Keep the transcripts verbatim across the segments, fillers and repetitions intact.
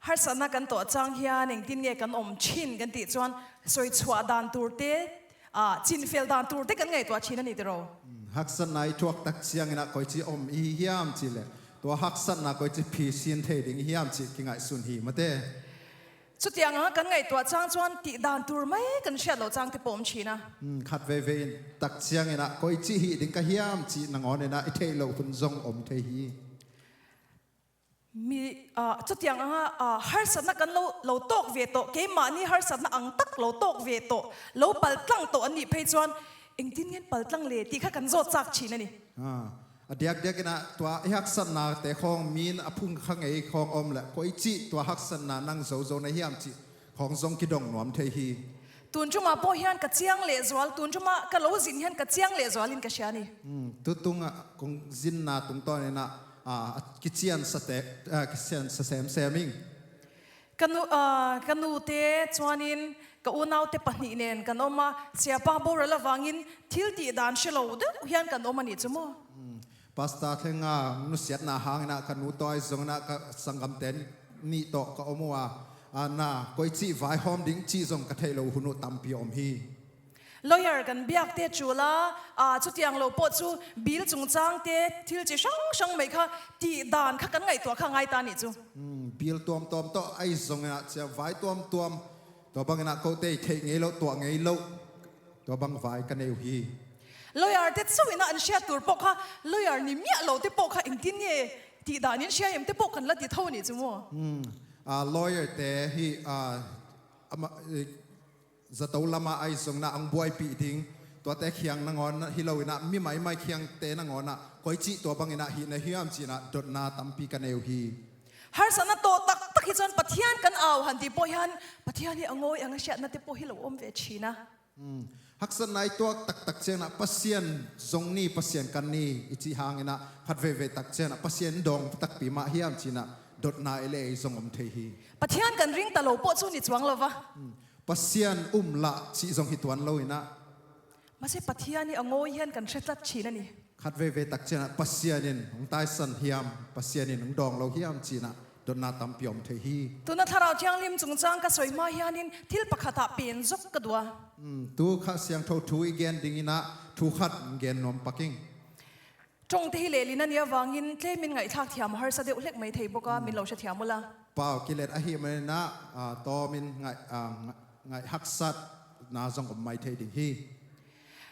Harsatna kan tuah ciang hian engtin nge kan om chin kan tih chuan, soichhuah dan turte, ah, chinfel dan turte kan ngaihtuah chin a ni tiraw? Hmm, haksatna i tuak tak ciangin ah koici om i hi hiam cih leh, tua haksatna koici phisin thei ding i hiam cih kingaihsun hi mate. Chutiang anga kan ngaihtuah ciang chuan tih dan tur mai kan hriat loh ciang te pawh awm chin a. Hmm, khat veivei in tak ciangin ah koici hih ding ka hiam cih nangawnin ah i theih loh hun zong awm thei hi. Mi, ah, chutiang anga, ah, harsatna kan lo, lo tawk ve tawh, keimahni harsatna ang tak lo tawk ve tawh, lo paltlang tawh an nih phei chuan, engtin ngen paltlang le tih kha kan zawt chak chin a ni. Ah, a diakdiakin ah tua i haksatnate khawng min a phung kha ngei khawng awm leh, koici tua haksatna nang zo zo na hiam cih khawng zong kidong nuam thei hi. Tun ṭumah pawh hian ka chiang leh zual, tun ṭumah ka lo zin hian ka chiang leh zualin ka hria a ni. Hmm, tu tungah kong zinna tungtawnin ah, ah, a kician sa te, ah, kician sa semsem ing. Ka nu, ah, ka nute chuanin ka unaute pahnih nen kan awm a, siapa boral avangin thil tih dan hre lo deuh hian kan awm a nih chu maw? Hmm. Pastor thlenga nusiatna hangin ah ka nu tawh ahi zongin ah ka sanggamte nih tawh ka awm uh a, a na koici vaihawm ding cih zong ka theih loh hun uh tampi a awm hi. Lawyer kan biakte tul a, a, chutiang lo pawh chu bill chungchangte thil chi hrang hrang mai kha tih dan kha kan ngaihtuah kha a ngai ta nih chu. Hmm, bill tuamtuam tawh ahi zongin ah chia vai tuamtuam, tua bangin ah kote i theih ngei loh, tuah ngei loh, tua bang vai ka nei uh hi. Lawyer te chauhin ah an hriat tur pawh kha, lawyer ni miah lo te pawh kha engtin nge tih danin hria em te pawh kan la ti tho nih chu maw? Hmm. Ah, lawyer te hi, ah, ama, eh, zato lama ahi zongin ah ang buaipih ding, tuate khiang nangawn hi loin ah mi maimai khiangte nangawn ah koici tua bangin ah hih na hiam cih ah dotna tampi ka nei uh hi. Harsatna tawh tak tak hi chuan Pathian kan au han tih pawh hian Pathian hi a ngawi ang a hriatna te pawh hi lo awm ve chin a. Hmm. Haksatna i tuak taktak ciangin ah Pasian zong ni, Pasian kan ni i cih hangin ah khat veivei tak ciangin ah Pasian dawng takpi mah hiam cih ah dotna ei le ei zong awm thei hi. Pathian kan ring ta lo pawh chu ni chuang lo va. Hmm. Pasian um lah cih zong hi tuan loin ah. Mahse, Pathian hi a ngawi hian kan hre tlat chin a ni. Khat veivei tak ciangin ah Pasian in hong taisan hiam, Pasian in hong dawng lo hiam cih ah dotna tampi awm thei hi. Tuna Thlarau Thianghlim chungchang ka sawi hma hianin thil pakhatah pen zawk ka duh a. Hmm, tu kha siangtho thu i gen dingin ah thu khat gen nuam pak ing. Ṭawngte hi lehlin a nih avangin tlemin ngaihthlak thiam harsa deuh hlek mai thei bawk a, min lo hrethiam ula. Pau kilet ahih manin ah, ah, tawmin ngaih, ah, nga-, ngaih haksatna zong awm mai thei ding hi.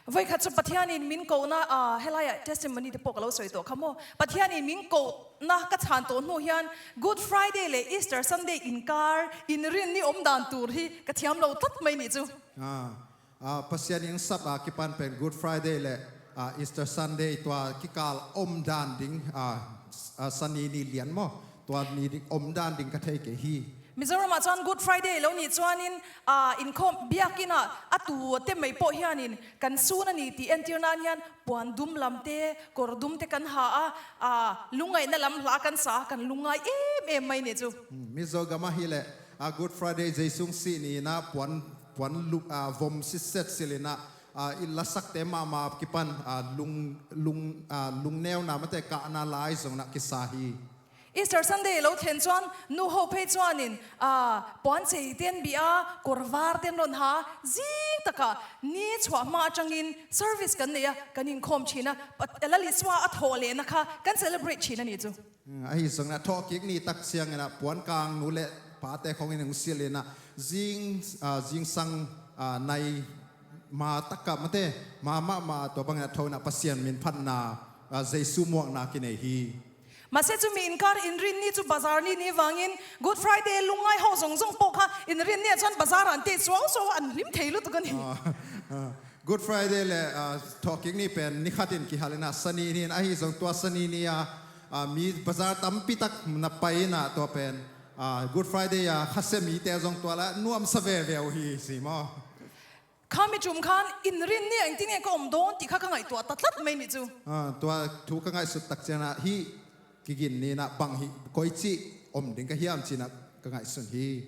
Voi khat chu Pathianin min kohna, ah, helaiah testimony te pawh ka lo sawi tawh kha maw? Pathianin min kohna ka chhan tawh hnu hian Good Friday leh Easter Sunday inkar, inrin ni awm dan tur hi ka thiam lo tlat mai nih chu. Ah, ah, Pasian in sap a kipan pen Good Friday leh, ah, Easter Sunday tua kikal awm dan ding, ah, s-, ah, Sani ni lian maw? Tua ni ding, awm dan ding ka thei kei hi. Mizoramah chuan Good Friday lo nih chuanin, ah, inkhawm biak inah a tuate mai pawh hianin kan sun a ni tih entir nan hian puan dum lam te, kawr dum te kan ha a, ah, lungngaihna lam hla kan sa a, kan lungngai em em mai nih chu. Hmm, Mizo gam ahih leh, ah, Good Friday Jesu sih ni inah puan, puan lu-, ah, vom sitset silh inah, ah, i lasakte mahmah kipan, ah, lung, lung, ah, lungneuna mate kahna lai zong inah kisa hi. Easter Sunday lo thlen chuan nu ho phei chuanin, ah, puan chei te an bih a, kawr var te an rawn ha a, zing takah ni chhuah hma aṭangin service kan nei a, kan inkhawm ṭhin a, Pat-, Lal Isua a thawh lehna kha kan celebrate ṭhin a nih chu. Hmm, ahi zongin a thawhkik ni tak chiangin a puan kang nu leh pate khawngin hung silh inah zing, ah, zingsang, ah, nai ma takah mate, ma mahmah tua bangin a tho inah Pasian min phatna, ah, Jesu muakna kinei hi. Mahse, chumi inkar inrin ni chu bazar ni ni vangin Good Friday lungngai ho zawng zawng pawh kha inrin ni ah chuan bazar an tei suau suau a, an hlim thei lutuk a ni. Ah, ah, Good Friday leh, ah, thawhkik ni pen ni khatin kihal inah Sani ni in ahi zong tua Sani ni a, ah, mi bazar tampi tak na pai inah tua pen, ah, Good Friday a khasia mite zong tua la nuamsa ve ve uh hi si maw? Khami ṭum khan inrin ni a engtin nge ka awm dawn tih kha ka ngaihtuah ta tlat mai nih chu. Ah, tua thu ka ngaihsut tak chiangin ah hih kigin ni inah bang hi koici awm ding ka hiam ci inah ka ngaihsun hi.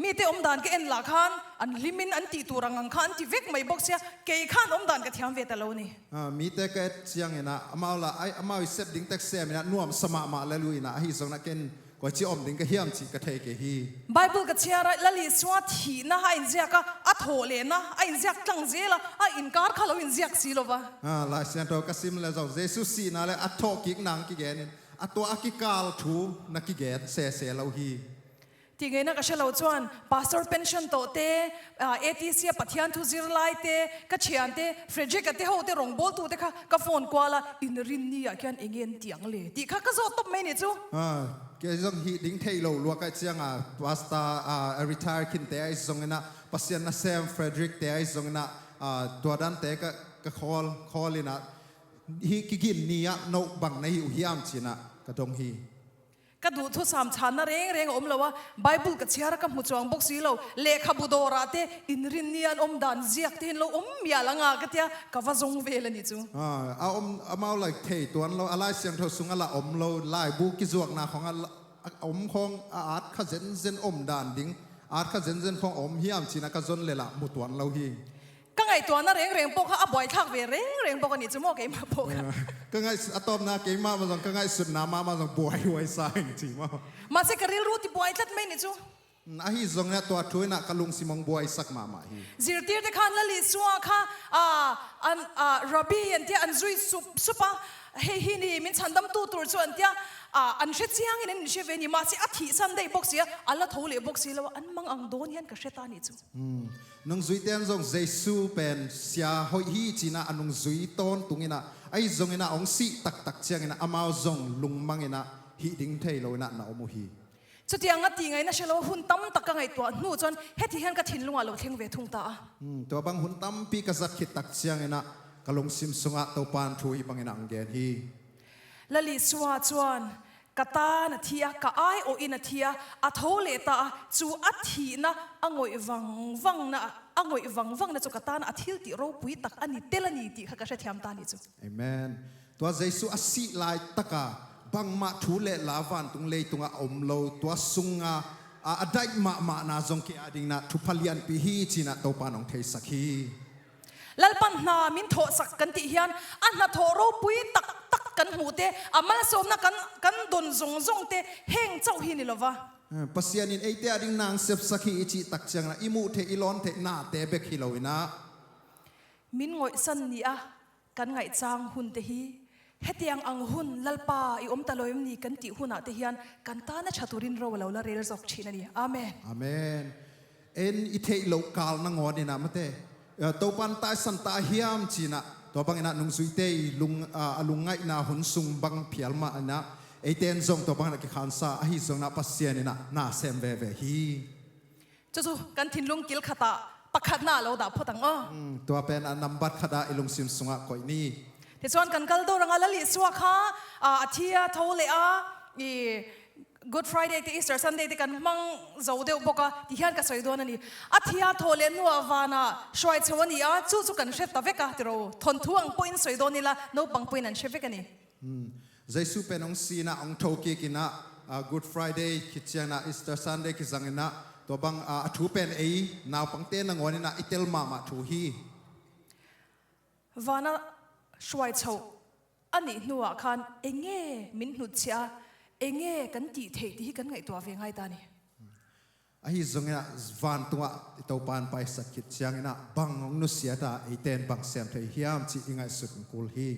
Mite awm dan ka en lah khan an hlimin an tih tur ang ang kha an ti vek mai bawk sia, kei khan awm dan ka thiam ve ta lo ni. Ah, mite ka et chiang inah amau lah, ai, amau i sep ding tek sem inah nuamsa mahmah lel uh inah ahi zong inah ken Koi ci om ding ka hiam cih ka thei kei hi. Bible ka chiar ah Lal Isua thihna a inziak a, a thawh lehna a inziak tlang zel a, a inkar kha lo inziak si lo va. Ah, Lai Siangtho ka sim le zong Jesu sihna le a thawhkikna hong kigen in a tua a kikal thu na kigen sese lo hi. Ti ngeina ka hre lo chuan pastor pension tawhte, ah, A T C a Pathian thu zir laite, ka thiante, Frederick a te hote rawngbawltute kha ka phone kual a, Inrinni ah khian enge an tiang le tih kha ka zawt tawp mai ni chu. Ah, kei zong hih ding theih lo luak aih cianga pastor, ah, a retire khinte aih zongina Pasian nasem Frederick te aih zongina, ah, tua dante ka, ka call, call ina hih kigin ni ah no bang na hi uh hiam cina ka dong hi. Ka duhthusam channa rengreng a om lo a, Bible ka chiar a ka hmu chuang bawk si lo, lehkhabu dawrah te Inrinni an om dan ziak te hin lo om mial anga ka tia ka va zong vel a ni chu. Ah, a om, amau lai thei tuan lo, a Lai Siangtho sungah la om lo, laibu kizuakna khawng a la, a om khawng a at kha zenzen om dan ding, at kha zenzen khawng a om hiam cina ka zon le la mu tuan lo hi. Ka ngaihtuahna rengreng pawh kha a buaithlak ve rengreng bawk a ni chu maw, keimah pawh kha. Ka ngaih, a tawpna keimah mah zong ka ngaihsutna mahmah zong buaihuai sa ing ci maw. Mahse ka rilru ti buai tlat mai ni chu. Ahi zongin a tua thu inah ka lungsim hong buaisak mahmah hi. Zirtirte khan Lal Isua kha, a, an, a, Rabbi an tia an zui sup, sup a, hei hi ni min chhandamtu tur chu an tia, a, an hre chiangin an hre ve ni, mahse a thihsan dei bawk si a, a la tho leh bawk si lo a, an mang ang dawn hian ka hre ta ni chu. Hmm. Nungzuite an zong Jesu pen sia hoih hi cina a nungzui tawntung inah, ahi zongin a hong sih taktak ciangin a amau zong lungmang inah hih ding thei lo inah na om uh hi. Chutiang a ti ngaihna hre lo, hun tam tak ka ngaihtuah hnu chuan heti hian ka thinlungah lo thleng ve thung ta a. Hmm, tua bang hun tampi ka zat khit tak ciangin a ka lungsim sungah Topan thu hi bangin a ang gen hi. Lal Isua chuan, "Ka tan a thi a, ka aiawhin a thi a, a tho leh ta a, chu a thihna a ngawih vang vangna, a ngawih vang vangna chu ka tan a thil tih ropui tak a ni tel a ni," tih kha ka hrethiam ta ni chu. Amen. Tua Jesu a sih lai taka bangmah thu le la vantung leitungah a om lo, tua sunga a, a daih mahmahna zong kei a dingna thupha lianpi hi cina Topan hong theisak hi. Lalpan hna min thawhsak kan tih hian a hnathawh ropui taktak kan hmuh te, a malsawmna kan, kan dawn zong zong te heng chauh hi ni lo va. Pasian in eite a ding nang sepsak hi i cih tak ciangin a i muh theih, i lawn theih nate bek hi lo inah. Min ngawihsan ni a, kan ngaihchang hun te hi, hetiang ang hun Lalpa i om ta lo em ni kan tih hunah te hian kan tan a ṭha turin ro a lo la rel zawk ṭhin a ni. Amen. Amen. En i theih loh kal nangawn inah mate, eh, Topan taisan ta hiam cinah tua banginah nungzuite i lung, ah, a lungngaihna hun sung bang phial mah inah eite en zong tua banginah kikhansa ahi zonginah Pasian inah na sem veve hi. Chu chu kan thinlung kil khatah pakhatna a lo dah phawt ang aw. Mm, tua pen a nambat khatah i lungsim sungah koih ni. Tichuan kan kal dawr anga Lal Isua kha, a, a thi a tho leh a, i Good Friday te, Easter Sunday te kan hmang zo deuh bawk a, ti hian ka sawi dawn a ni. A thi a thawh leh hnuah vanah hruai chho a ni a, chu chu kan hre ta vek a, ti ro. Thawnthu ang pawhin sawi dawn ila, naupang pawhin an hre vek a ni. Hmm. Jesu pen hong sihna hong tho kik inah, ah, Good Friday khit ciangin ah Easter Sunday kizang inah tua bang, ah, a thu pen ei naupangte nangawn inah i tel mahmah thu hi. Vanah hruai chhoh a nih hnuah khan enge min hnutchhiah a, enge kan tih theih tih hi kan ngaihtuah ve ngai ta ni. Ahi zongin ah vantungah i Topan paisak khit ciangin ah bang hong nusiat a, eite'n bang sem thei hiam cih i ngaihsut hong kul hi.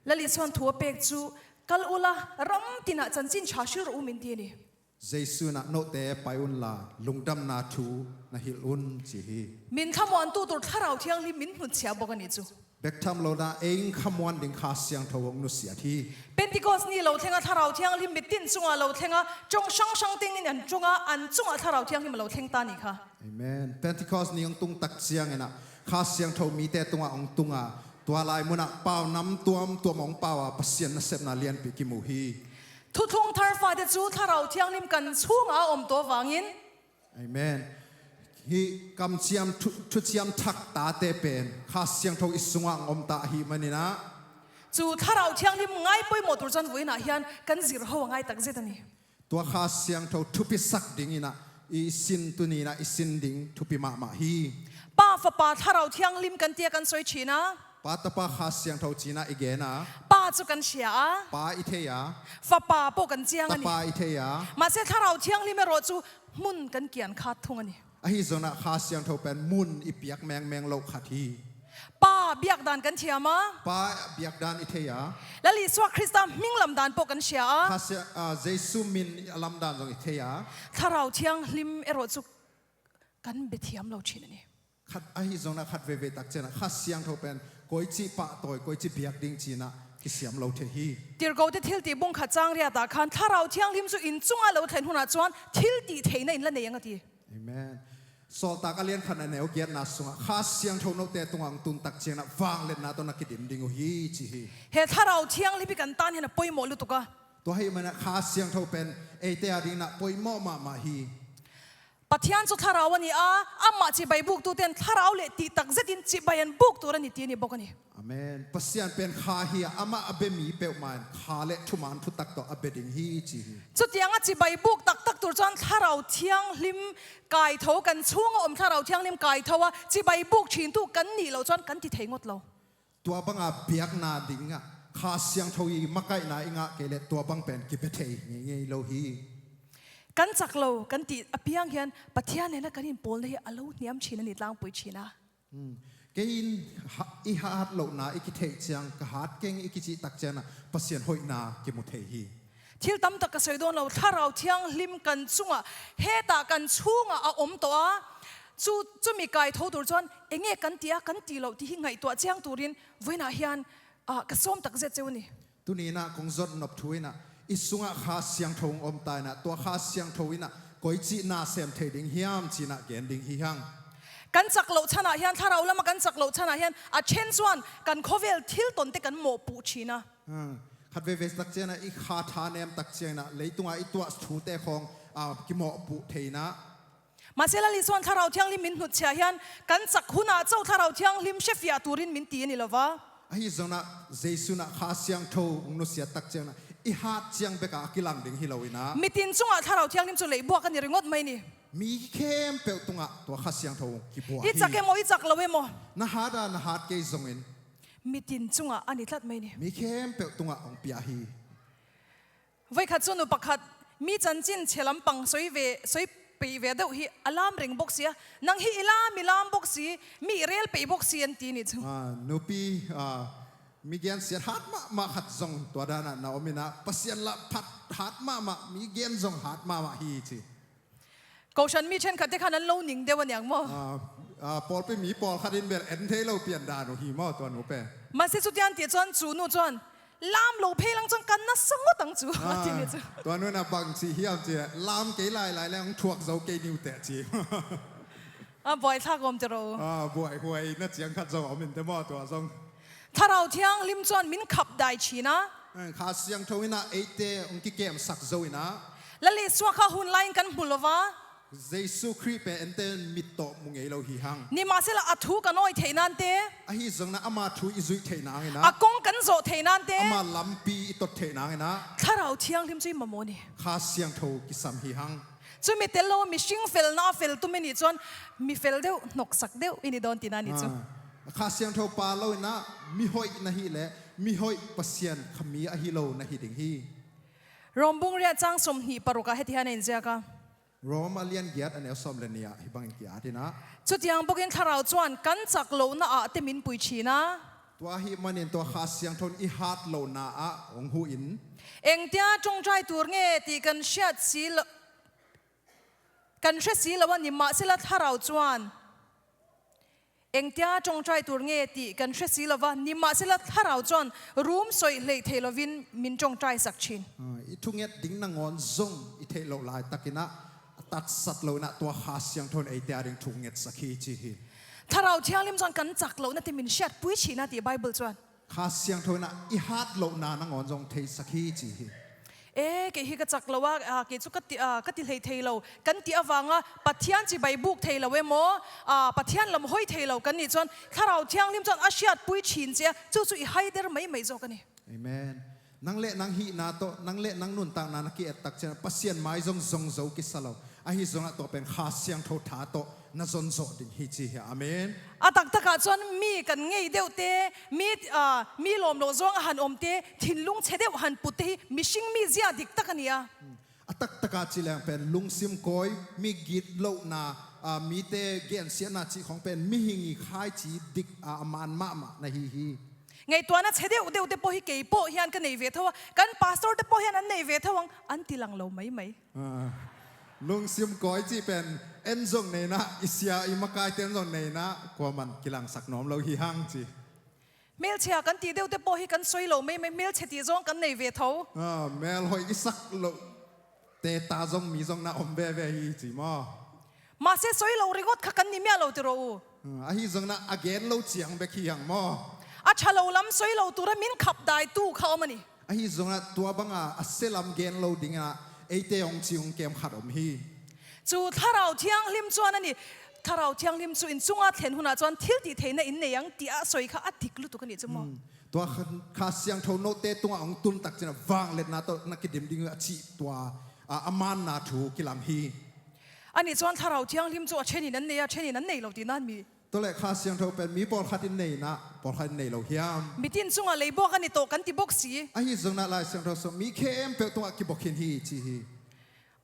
Lal Isuan thu a pek chu, "Kal ula, ram tinah chanchin ṭha hril rawh u," min ti a ni. Jesu inah, "Note pai unla, lungdamna thu na hilh un," ci hi. Min thlamuantu tur Thlarau Thianghlim min hnutchhiah bawk a ni chu. Bek tham lo inah ei khamuan ding Kha Siangtho hong nusiat hi. Pentecost ni lo thlenga Thlarau Thianghlim mitin chungah lo thlenga, ṭawng hrang hrang tengin an ṭawnga, an chungah Thlarau Thianghlim a lo thleng ta ni kha. Amen. Pentecost ni hong tung tak ciangin ah Kha Siangtho mite tungah hong tunga, tua lai munah pau nam tuamtuam hong pau a, Pasian nasepna lianpi kimu hi. Thuthlung Thar fate chu Thlarau Thianghlim kan chhungah a awm tawh vangin, Amen. Hih kamciam thu, thuciam thak tate pen Kha Siangtho i sungah ang om ta ahih manin ah, chu Thlarau Thianghlim ngai pawimawh tur chuan vawiinah hian kan zir ho a ngai tak zet a ni. Tua Kha Siangtho thupi sak dingin ah i sin tuni inah i sin ding thupi mahmah hi. Pa, Fapa, Thlarau Thianghlim kan tia kan sawi ṭhin a. Pa, Tapa, Kha Siangtho cinah i gen a. Pa cu kan sia a. Pa i thei a. Fapa pawh kan ciang a ni. Tapa i thei a. Mahse Thlarau Thianghlim erawh cu hmun kan kian khat thung a ni. Ahi zonah Kha Siangtho pen mun i piak mengmeng lo khat hi. Pa biakdan kan thiam a. Pa biakdan i thei a. Lal Isua Krista hming lamdan pawh kan sia a. Kha Sia-, ah, Jesu min a lamdan zong i thei a. Thlarau Thianghlim erawh cu kan bia thiam lo ṭhin a ni. Khat ahi zonah khat veivei tak cianah Kha Siangtho pen koici pahtawi, koici biak ding cinah kisiam lo thei hi. Tirhkohte thilti bung khat cang riat ah khan Thlarau Thianghlim cu inn cungah lo thlen hunah chuan thiltih theihna in la nei ang a ti. Amen. Sawltak a lian khat a neu giatna sungah Kha Siangtho note tungah hong tun tak cianah vangliatna tawh na kidim ding uh hi ci hi. He Thlarau Thianghlim hi kan tan hian a pawimawh lutuk a. Tua hi manah Kha Siangtho pen eite a dingin a pawimawh mahmah hi. Pathian cu thlarau a ni a, amah cibai buktute in thlarau leh tihtak zetin cibai an buk tur a ni ti a ni bawk a ni. Amen. Pasian pen kha hi a, amah a bia mi peuhmah in kha leh thuman thutak tawh a bia ding hi ci hi. Chutianga cibai buk taktak tur chuan Thlarau Thianghlim kaitho, kan chhunga awm Thlarau Thianghlim kaitho a, cibai buk ṭhintu kan nih loh chuan kan ti thei ngawt lo. Tua banga biakna dingah Kha Siangtho i makaihna i ngah kei leh tua bang pen kibia thei ngeingei lo hi. Kan chak lo kan tih apiang hian Pathian nena kan inpawlna hi a lo hniam ṭhin a ni tlangpui ṭhin a. Hmm. Kei in ha-, i hat lohna i kitheih ciang, ka hat keng i kicih tak ciangah Pasian hoihna kimu thei hi. Thil tam tak ka sawi dawn lo, Thlarau Thianghlim kan chungah, hetah kan chhungah a awm tawh a, chu, chumi kaitho tur chuan enge kan ti a, kan ti loh tih hi ngaihtuah chiang turin vawiinah hian, ah, ka sawm tak zet che u ni. Tuni inah kong zawt nop thu inah i sungah Kha Siangtho hong awm ta inah, tua Kha Siangtho inah koici na sem thei ding hiam cinah gen ding hi hang. Kan chak loh chhanah hian, thlarau lama kan chak loh chhanah hian a ṭhen chuan kan khawvel thil tawnte kan mawhpuh ṭhin a. Hmm. Khat veivei tak ciangah i kha tha nem tak ciangah leitungah i tuah thute khawng, ah, kimawhpuh thei inah. Mahse Lal Isuan Thlarau Thianghlim min hnutchhiah hian kan chak hunah chauh Thlarau Thianghlim hrefiah turin min ti a ni lo va. Ahi zonah Jesu inah Kha Siangtho hong nusiat tak ciangah i hat ciang bekah a kilang ding hi lo inah. Mitin chungah Thlarau Thianghlim chu leihbuak a ni ringawt mai ni. Mi khempeuh tungah tua Kha Siangtho kibuak hi. I chak emaw, i chak lo emaw. Na hat a, na hat kei zongin. Mitin chungah a ni tlat mai ni. Mi khempeuh tungah hong pia hi. Voikhat chu nu pakhat mi chanchin chhe lampang sawi ve, sawi peih ve deuh hi a lam reng bawk si a, nang hi i lam, i lam bawk si, mi i rel peih bawk si an ti ni chu. Ah, nupi, ah, mi gensiat hat mahmah khat zong tua danah na awm inah, Pasian lah phat hat mahmah, mi gen zong hat mahmah hi ci. Kohhran mi ṭhenkhatte khan an lo ning deuh a niang maw? Ah, ah, pawlpi mi pawlkhat in bel en thei lo pian dan uh hi maw tua nu pen? Mahse chutiang tih chuan chu nu chuan, "Lam lo phei lang chuan kan nasa ngawt ang chu," a ti ni chu. Ah, tua nu inah bang ci hiam ci, "Lam kei lailai leh hong thuak zo kei ni uh teh," ci. A buaithlak awm ti rawh. Ah, buaihuai na chiang khat zong a awm in te maw tua zong. Thlarau Thianghlim chuan min khap dai ṭhin a. Eh, Kha Siangtho inah eite hong kikemsak zo inah. Lal Isua kha hun laiin kan hmu lo va. Jesu Khrih pen eite mit tawh mu ngei lo hi hang. Nimahsela a thu kan awi theih nan te. Ahi zongin ama thu i zuih theih nangin ah. A kawng kan zawh theih nan te. Ama lampi i tot theih nangin ah. Thlarau Thianghlim chu i mamawh ni. Kha Siangtho kisam hi hang. Chumi tel lo, mihring felna a fel tum i nih chuan mi fel deuh, hnawksak deuh i ni dawn tihna a ni chu. Ah. Kha Siangtho pa lo inah mi hoih na hih leh mi hoih Pasian khami ahi lo na hi ding hi. Rom bung riat chang sawmhnih parukah heti hian a inziak a. Rom a lian giat a neu sawm le nih ah hih bangin ki-at inah. Chutiang bawkin Thlarau chuan kan chak lohna ah te min pui ṭhin a. Tua ahih manin tua Kha Siangtho in i hat lohna ah hong huh in. Engtia ṭawngṭai tur nge tih kan hriat si lo, kan hre si lo a, nimahsela Thlarau chuan. Engtia ṭawngṭai tur nge tih kan hre si lo va, nimahsela Thlarau chuan rum sawih hleih theih lovin min ṭawngṭaisak ṭhin. Ah, i thunget ding nangawn zong i theih loh laitakin ah, a tatsat lo inah tua Kha Siangtho in eite a ding thu ngetsak hi ci hi. Thlarau Thianghlim chuan kan chak lohna te min hriatpui ṭhin a tih Bible chuan. Kha Siangtho inah i hat lohna nangawn zong theisak hi ci hi. E, kei hi ka chak lo a, a, kei chu ka ti, a, ka ti hlei thei lo. Kan tih avanga Pathian chibai buk thei lo emaw, a, Pathian lam hawi thei lo kan nih chuan Thlarau Thianghlim chuan a hriatpui ṭhin che a, chu chu i haider mai mai zawk a ni. Amen. Nang leh nang hihna tawh, nang leh nang nuntakna na ki-et tak ciang Pasian mai zong zong zo kisa lo. Ahi zongah tua pen Kha Siangtho tha tawh na zonzawh ding hi ci hi. Amen. A taktakah chuan mi kan ngei deuhte, mi, ah, mi lawm loh zawng a han awmte, thinlung chhe deuh han putte hi mihring mizia dik tak a ni a. A taktakah ci leng pen lungsim kawi, mi gitlohna, ah, mite gensiatna cih khawng pen mihing i khaici dik, ah, a man mahmah na hi hi. Ngaihtuahna chhe deuh deuhte pawh hi kei pawh hian ka nei ve tho a, kan pastor te pawh hian an nei ve tho ang, an ti lang lo mai mai. Ah, lungsim kawi cih pen en zong neina, i sia i makaite en zong neina, kuaman kilangsak nuam lo hi hang ci. Hmelchhia kan ti deuhte pawh hi kan sawi lo mai mai, hmelchhe tih zawng kan nei ve tho. Ah, mel hoih i sak loh te ta zong mi zong na awm ve ve hi ci maw? Mahse, sawi lo ringawt kha kan ni miah lo ti rawh u. Ah, ahi zongin a gen lo chiang bek hi hang maw? A ṭha lo lam sawi lo tura min khap daitu kha awm a ni. Ahi zongin tua banga a se lam gen lo dingin eite hong ci hong kem khat om hi. Chu Thlarau Thianghlim chuan a ni, Thlarau Thianghlim chu in chunga thlen hunah chuan thil tih theihna in nei ang tih a sawi kha a dik lutuk a nih chu maw? Hmm. Tua kha, Kha Siangtho note tungah hong tun tak chin a vangliatna tawh na kidim ding a chih tua, a, a manna thu kilang hi. A nih chuan Thlarau Thianghlim chu a ṭhenin an nei a, ṭhenin an nei lo tihna an mi? Tua leh Kha Siangtho pen mi pawlkhat in neina, pawlkhat in nei lo hiam? Mitin chungah leibuak a ni tawh kan ti bawk si. Ahi zongin Lai Siangtho saw mi khempeuh tungah kibawl khin hi ci hi.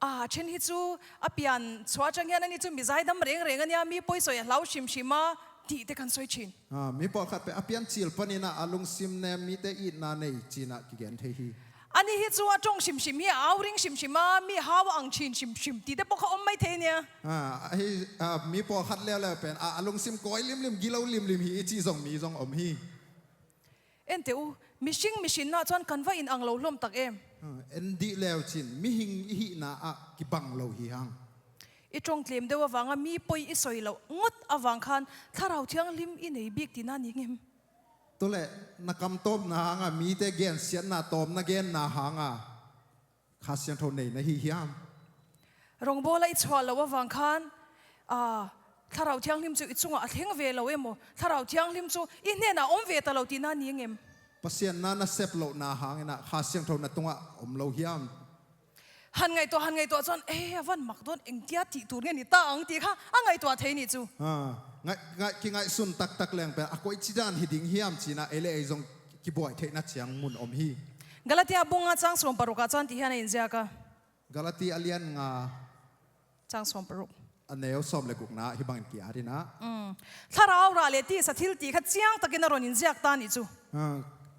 A ṭhen hi chu a pian chhuah aṭang hian a ni chu mi zaidam reng reng a nia, mi pawi sawi a hlau hrim hrim a tih te kan sawi ṭhin. Ah, mi pawlkhat pen a pian chil panin a lungsim nem mite itna nei chin a kigen thei hi. A ni hi chu a ṭawng hrim hrim hi, a au ring hrim hrim a, mi hau a ang ṭhin hrim hrim tih te pawh kha awm mai thei nia. Ah, a hi, ah, mi pawlkhat leuleu pen a, a lungsim kawi limlim, gilo limlim hi i chih zong mi zong awm hi. En teh u, mihring mihrinna chuan kan va inang lo hlawm tak em. Ah, en dih leu chin mihing i hihna ah kibang lo hi hang. I ṭawng tlem deuh avanga mi pawi i sawi loh ngawt avang khan Thlarau Thianghlim i nei bik tihna ni ngem? Tua leh na kam tawpna hanga, mite gensiatna tawpna genna hanga Kha Siangtho nei na hi hiam? Rawngbawla i chhuah loh avang khan, a, Thlarau Thianghlim chu i chungah a thleng ve lo emaw, Thlarau Thianghlim chu i hnenah awm ve ta lo tihna ni ngem? Pasian na na sep lohna hangin a Kha Siangtho na tungah awm lo hiam? Han ngaihtuah, han ngaihtuah chuan, "E, a van mak dawn engtia tih tur nge ni ta ang?" tih kha a ngaihtuah thei ni chu. Ah, ngai, ngai, kingaihsun taktak leng pen a koici dan hi ding hiam chin a ei leh ei zong kibuai theihna chiang mun awm hi. Galatia bunga chang sawm parukah chuan ti hian a inziak a. Galati a lian nga, chang sawm paruk, a neu sawm leh gukna hi bangin ki-at in a. Mm. Thlarau rah leh tisa thil tih kha chiang takin a rawn inziak ta ni chu. Ah,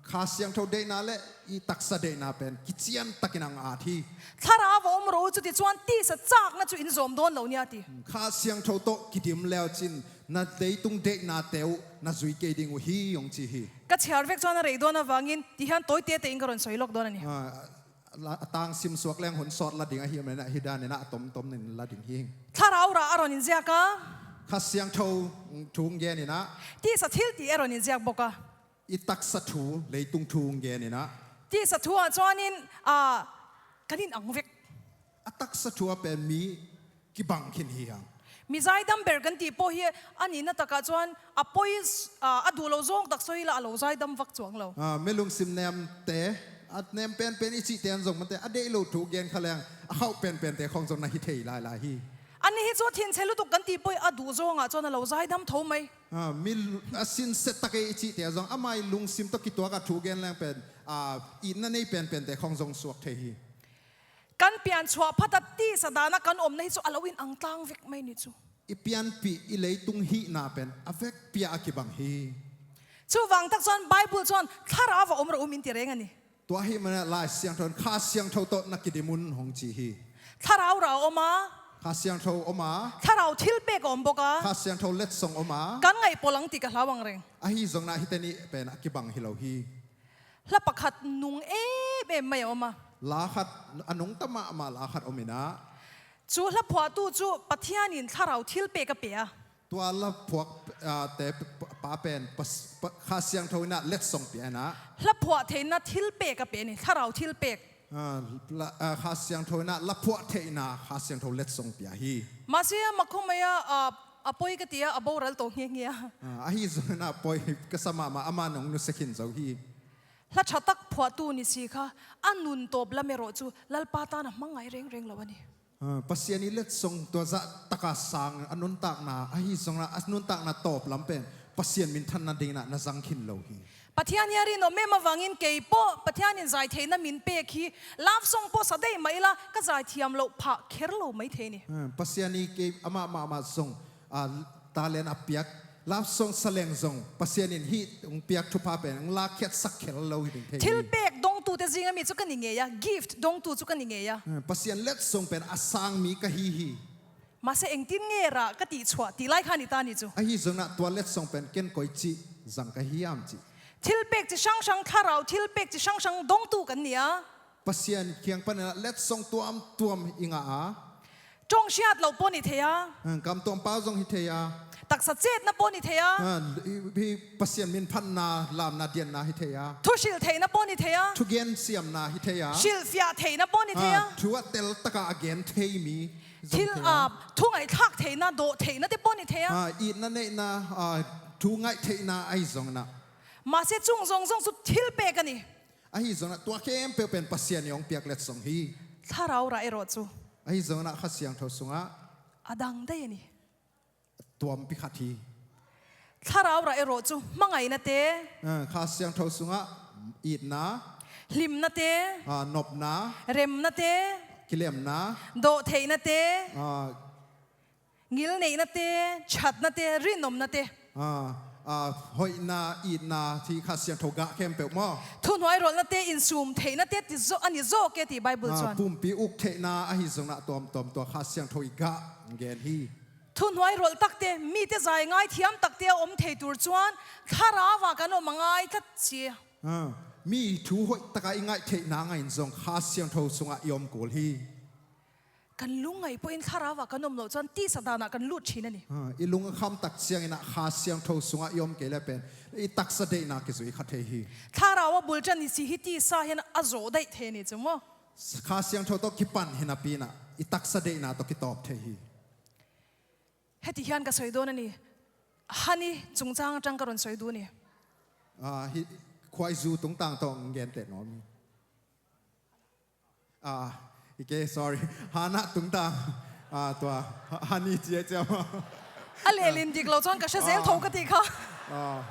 Kha Siangtho deihna leh i taksa deihna pen kichian takin ang at hi. Thlarau a awm rawh u chuti chuan tisa chakna chu in zawm dawn lo nia ti. Kha Siangtho tawh kidim leu chin na leitung deihna teuh na zui kei ding uh hi hong chi hi. Ka chhiar vek chuan a rei dawn avangin ti hian tawi te te in ka rawn sawi lawk dawn a ni. Ah, la, a tang sim suak leng hun sawt la ding ahi manin a, hi danin a tawm tawm nin la ding hi. Thlarau rah a rawn inziak a. Kha Siangtho thu hong gen in a. Tisa thil tih a rawn inziak bawk a. I taksa thu, leitung thu hong gen in a. Tisa thu ah chuanin, a, kan inang vek. A taksa thu ah pen mi kibang khin hi hang. Mi zaidam ber kan tih pawh hi a nihna takah chuan a pawi, a, a duh lo zawng tak sawi ila a lo zaidam vak chuang lo. Ah, mi lungsim nemte, a nem penpen i chihte an zawng mate, a deih lo thu gen kha leng a hauh penpente khawng zawng na hi thei lai lai hi. An ni hi chu a thinchhe lutuk kan tih pawh hi a duh zawngah chuan a lo zaidam tho mai. Ah, mi lu-, a sinset tak e i chihte zawng amai lungsim tawh kituakah thu gen leng pen, ah, itna nei penpente khawng zawng suak thei hi. Kan pian chhuah phata tisa dana kan awmna hi chu a lo inang tlang vek mai ni chu. I pianpih i leitung hihna pen a vekpi ah a kibang hi. Chuvang tak chuan Bible chuan Thlarau va awm rawh u min ti reng a ni. Tua hi mana Lai Siangtho in Kha Siangtho tawh na kidim un hong chi hi. Thlarau rah a awm a. Kha Siangtho awm a. Thlarau thilpek a awm bawk a. Kha Siangtho letsong awm a. Kan ngaih pawlh ang tih ka hlau ang reng. Ahi zongin hite nih pen a kibang hi lo hi. Hla pakhat nung em em mai a awm a. La khat, a nungta mahmah la khat awm in a. Chu hla phuahtu chu Pathianin thlarau thilpek a pe a. Tua hla phuah, ah, te p-, pa pen pas-, pa, Kha Siangtho in a letsong pia in a. Hla phuah theihna thilpek a pe a ni, thlarau thilpek. Ah, la, ah, Kha Siangtho in a hla phuah theihna Kha Siangtho letsong pia hi. Mahse, a mak khawp mai a, ah, a pawi ka ti a, a boral tawh nge nge a. Ah, ahi zongin a pawi ka sa mahmah, amah nong nusia khin zo hi. Hla ṭha tak phuahtu ni si kha, a nun tawp lam erawh chu Lalpa tan a hmangai reng reng lo a ni. Ah, Pasian i letsong tua zah taka sang a nuntakna, ahi zongin a nuntakna tawp lam pen Pasian minthan nadingin ah na zang khin lo hi. Pathian hi a rin om mah vangin kei pawh Pathian in zai theihna min pek hi. Love song pawh sa deih mah ila ka zai thiam loh phah kher lo mai thei ni. Ah, Pasian i kei amah mahmah zong, ah, talent a piak, love song sa leng zong Pasian in hih hong piak thupha pen hong lakkhiatsak kher lo hi ding thei hi. Thilpek dongtute zinga mi cu ka ni ngei a, gift dongtu cu ka ni ngei a. Hmm, Pasian letsong pen a sang mi ka hi hi. Mahse engtin nge rah ka tih chuah ti lai kha ni ta ni cu. Ahi zongin ah tua letsong pen ken koici zang ka hiam cih. Thilpek ci hranghrang, thlarau thilpek ci hranghrang dongtu kan ni a. Pasian kiang panin ah letsong tuamtuam i ngah a. Ṭong hriat loh pawh ni thei a. Hmm, kam tuam pau zong hi thei a. Taksa cetna pawh ni thei a. Ah, hi, hi Pasian min phatna, lamna, dianna hi thei a. Thu hrilh theihna pawh ni thei a. Thugen siamna hi thei a. Hrilhfiah theihna pawh ni thei a. Ah, thu a tel takah a gen thei mi zong thil, thei a. Ah, thu ngaihthlak theihna, dawh theihna te pawh ni thei a. Ah, itna neihna, ah, thu ngaih theihna ahi zongin ah. Mahse cung zongzong cu thilpek a ni. Ahi zongin ah tua khempeuh pen Pasian i hong piak letsong hi. Thlarau rah i rawh cu. Ahi zongin ah Kha Siangtho sungah a dang dai a ni. Tuampi khat hi. Thlarau rah i rawh cu hmangaina te. Ah, Kha Siangtho sungah itna. Hlimna te. Ah, nopna. Remna te. Kilemna. Dawh theihna te. Ah, ngilneihna te, ṭhatna te, rinumna te. Ah, ah, hoihna, itna, hi Kha Siangtho gah khempeuh maw? Thuhnuairawlhna te, insum theihna te ti zawh, a ni zawk e ti Bible ah, chuan. Pumpi uk theihna ahi zongin ah tuamtuam tua Kha Siangtho i gah gen hi. Thuhnuairawlh tak te, mite zai ngai thiam tak te a awm thei tur chuan thlarau ah kan awm a ngai tlat si. Ah, mi thu hoih taka i ngaih theihna ngaiin zong Kha Siangtho sungah i awm kul hi. Kan lungngaih pawhin thlarau ah kan awm loh chuan tisa danah kan lut ṭhin a ni. Ha, i lung a kham tak ciangin ah Kha Siangtho sungah i awm kei le pen i taksa deihna kizui kha thei hi. Thlarau a bul ṭan ni si hi tisa hian a zawh daih thei a ni chu maw? Kha Siangtho tawh kipan hi napi-in ah i taksa deihna tawh kitawp thei hi. Heti hian ka sawi dawn a ni. Hani chungchang aṭang ka rawn sawi duh a ni. Ah, hi khuaizu tungtang tawh ngen teh nuam hi. Ah, i ke, sorry. Hana tungtang. Ah, tua. Ha-, Hani cia cia maw? A lehlin dik lo chuan ka hre zel tho ka tih kha. Ah.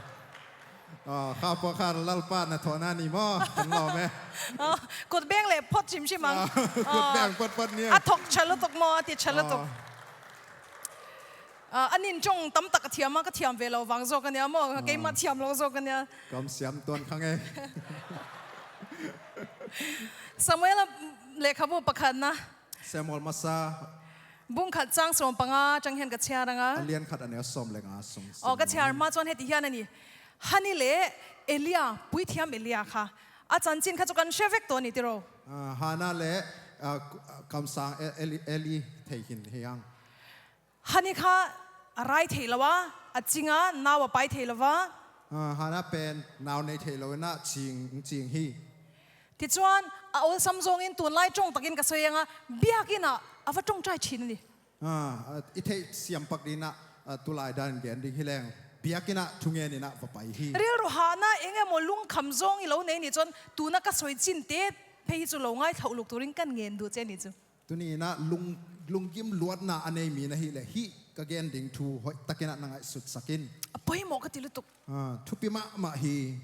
Ah, kha pawh kha Lalpa na thawhna ni maw? Kan lawm e. Ah, kut beng leh phawt hrim hrim ang. Ah, kut beng phawt phawt ni e. A thawk ṭha lutuk maw? A ti ṭha lutuk. Ah. Ah, a nin ṭawng tam tak a thiam a, ka thiam ve lo vang zawk a nia maw? Ah. Keimah thiam lo zawk a nia. Kam siam tuan kha nge. Samuela lehkhabu pakhatna. Samuel masa. Bung khat chang sawm panga aṭang hian ka chhiar ang a. A lian khat a neu sawm leh nga sung. Aw, ka chhiar hma chuan heti hian a ni. Hani leh Elia, puithiam Elia kha. A chanchin kha chu kan hre vek tawh a ni tiraw. Ah, Hana leh, ah, kamsang E-, Eli, Eli thei khin hi ang. Hani kha a rai thei lo a, a ching a, nau a pai thei lo va. Ah, Hana pen nau nei thei lo in a ching, ching hi. Tichuan, a awlsam zawngin tunlai ṭawng takin ka sawi ang a, biak inah a va ṭawngṭai ṭhin a ni. Ah, i theih siam pak dingin ah, ah, tulai dan gen ding hi leng. Biak inah thungen inah va pai hi. Rilru hahna eng emaw lungkham zawng i lo nei ni chuan, tuna ka sawi chin te phei hi chu lo ngaithla luk turin kan ngen duh che ni chu. Tuni inah lung, lunggim luatna a nei mi na hih leh hih ka gen ding thu hoih takin ah na ngaihsutsak in. A pawimawh ka ti lutuk. Ah, thupi mahmah hi.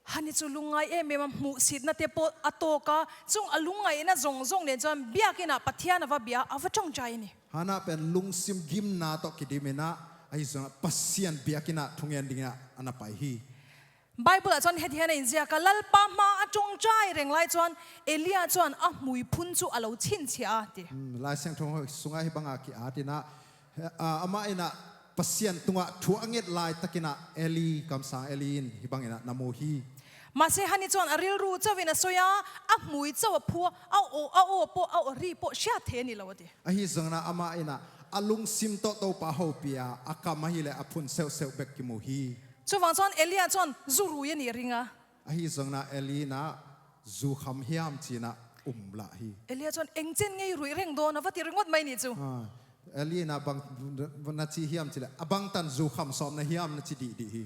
Hani chu lungngai em em a, hmuhsitna te pawh a tawk a, chung a lungngaihna zawng zawng nen chuan biak inah Pathian a va bia, a va ṭawngṭai a ni. Hana pen lungsim gimna tawh kidim inah, ahi zongah Pasian biak inah thungen dingin ah a na pai hi. Bible ah chuan heti hian a inziak a, Lalpa hma a ṭawngṭai reng lai chuan Elia chuan a hmui phun chu a lo chhinchhiah a ti. Hmm, Lai Siangtho sungah hih bangah ki-at inah, ah, amah inah Pasian tungah thu a nget lai takin ah Eli, kamsang Eli in hih bangin ah na mu hi. Mahse, Hani chuan a rilru chauhin a sawi a, a hmui chauh a phu a, a aw, a aw pawh, a aw ri pawh hriat theih a ni lo a ti. Ahi zongin ah amah inah a lungsim tawh Topa hopih a, a kam ahih leh a phun seuhseuh bek kimu hi. Chuvang chuan Elia chuan zu rui a nih ring a. Ahi zongin ah Eli inah zu kham hiam ci inah um lah hi. Elia chuan engchen nge i ruih reng dawn a va ti ringawt mai ni chu. Ah, Eli inah bang na chi hiam cih leh, a bangtan zu kham sawm na hiam na chi dihdih hi.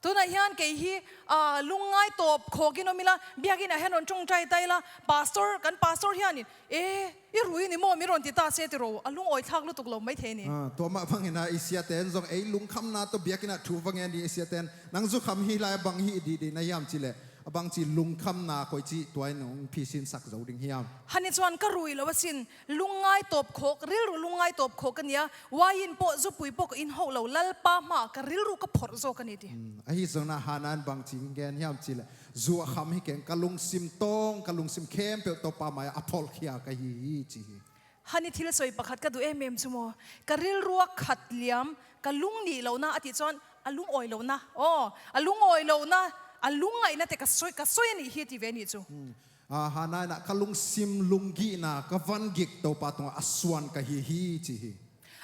Tunah hian kei hi, ah, lungngai tawp khawkin awm ila, biakinn ah hian rawn ṭawngṭai ta ila, pastor, kan pastor hianin, "E, i rui ni maw, mi rawn ti ta se," ti rawh, a lungawi thlak lutuk lo mai thei ni. Ah, tua mah bangin a i siate'n zong ei lungkhamna tawh biakinn ah thu va ngen ding i siate'n, "Nang zu kham hi lai bang hi," i dih dih na hiam cih leh, a bang chi lungkhamna koi chi tua in hong phisin sak zo ding hiam? Hani chuan ka rui lo asin, lungngai tawp khawk, rilru lungngai tawp khawk ka nia, uain pawh zupui pawh ka inhauh lo, Lalpa hmaah ka rilru ka phawrh zawk a ni tih. Hmm, ahi zongin a Hannah in bang chi ngen hiam cih leh, "Zu a kham hi keng, ka lungsim tawng, ka lungsim khempeuh Topa mai-ah a phawrhkhia ka hi hi," chi hi. Hani thil sawi pakhat ka duh em em chu maw? Ka rilru a khat liam, ka lung nih lohna a tih chuan a lungawi lohna, aw, a lungawi lohna, a lungngaihna te ka sawi, ka sawi a nih hi ti ve a nih chu. Hmm. Ah, Hannah in a, "Ka lungsim lunggihna, ka van gik Topa tungah a suan ka hi hi," chi hi.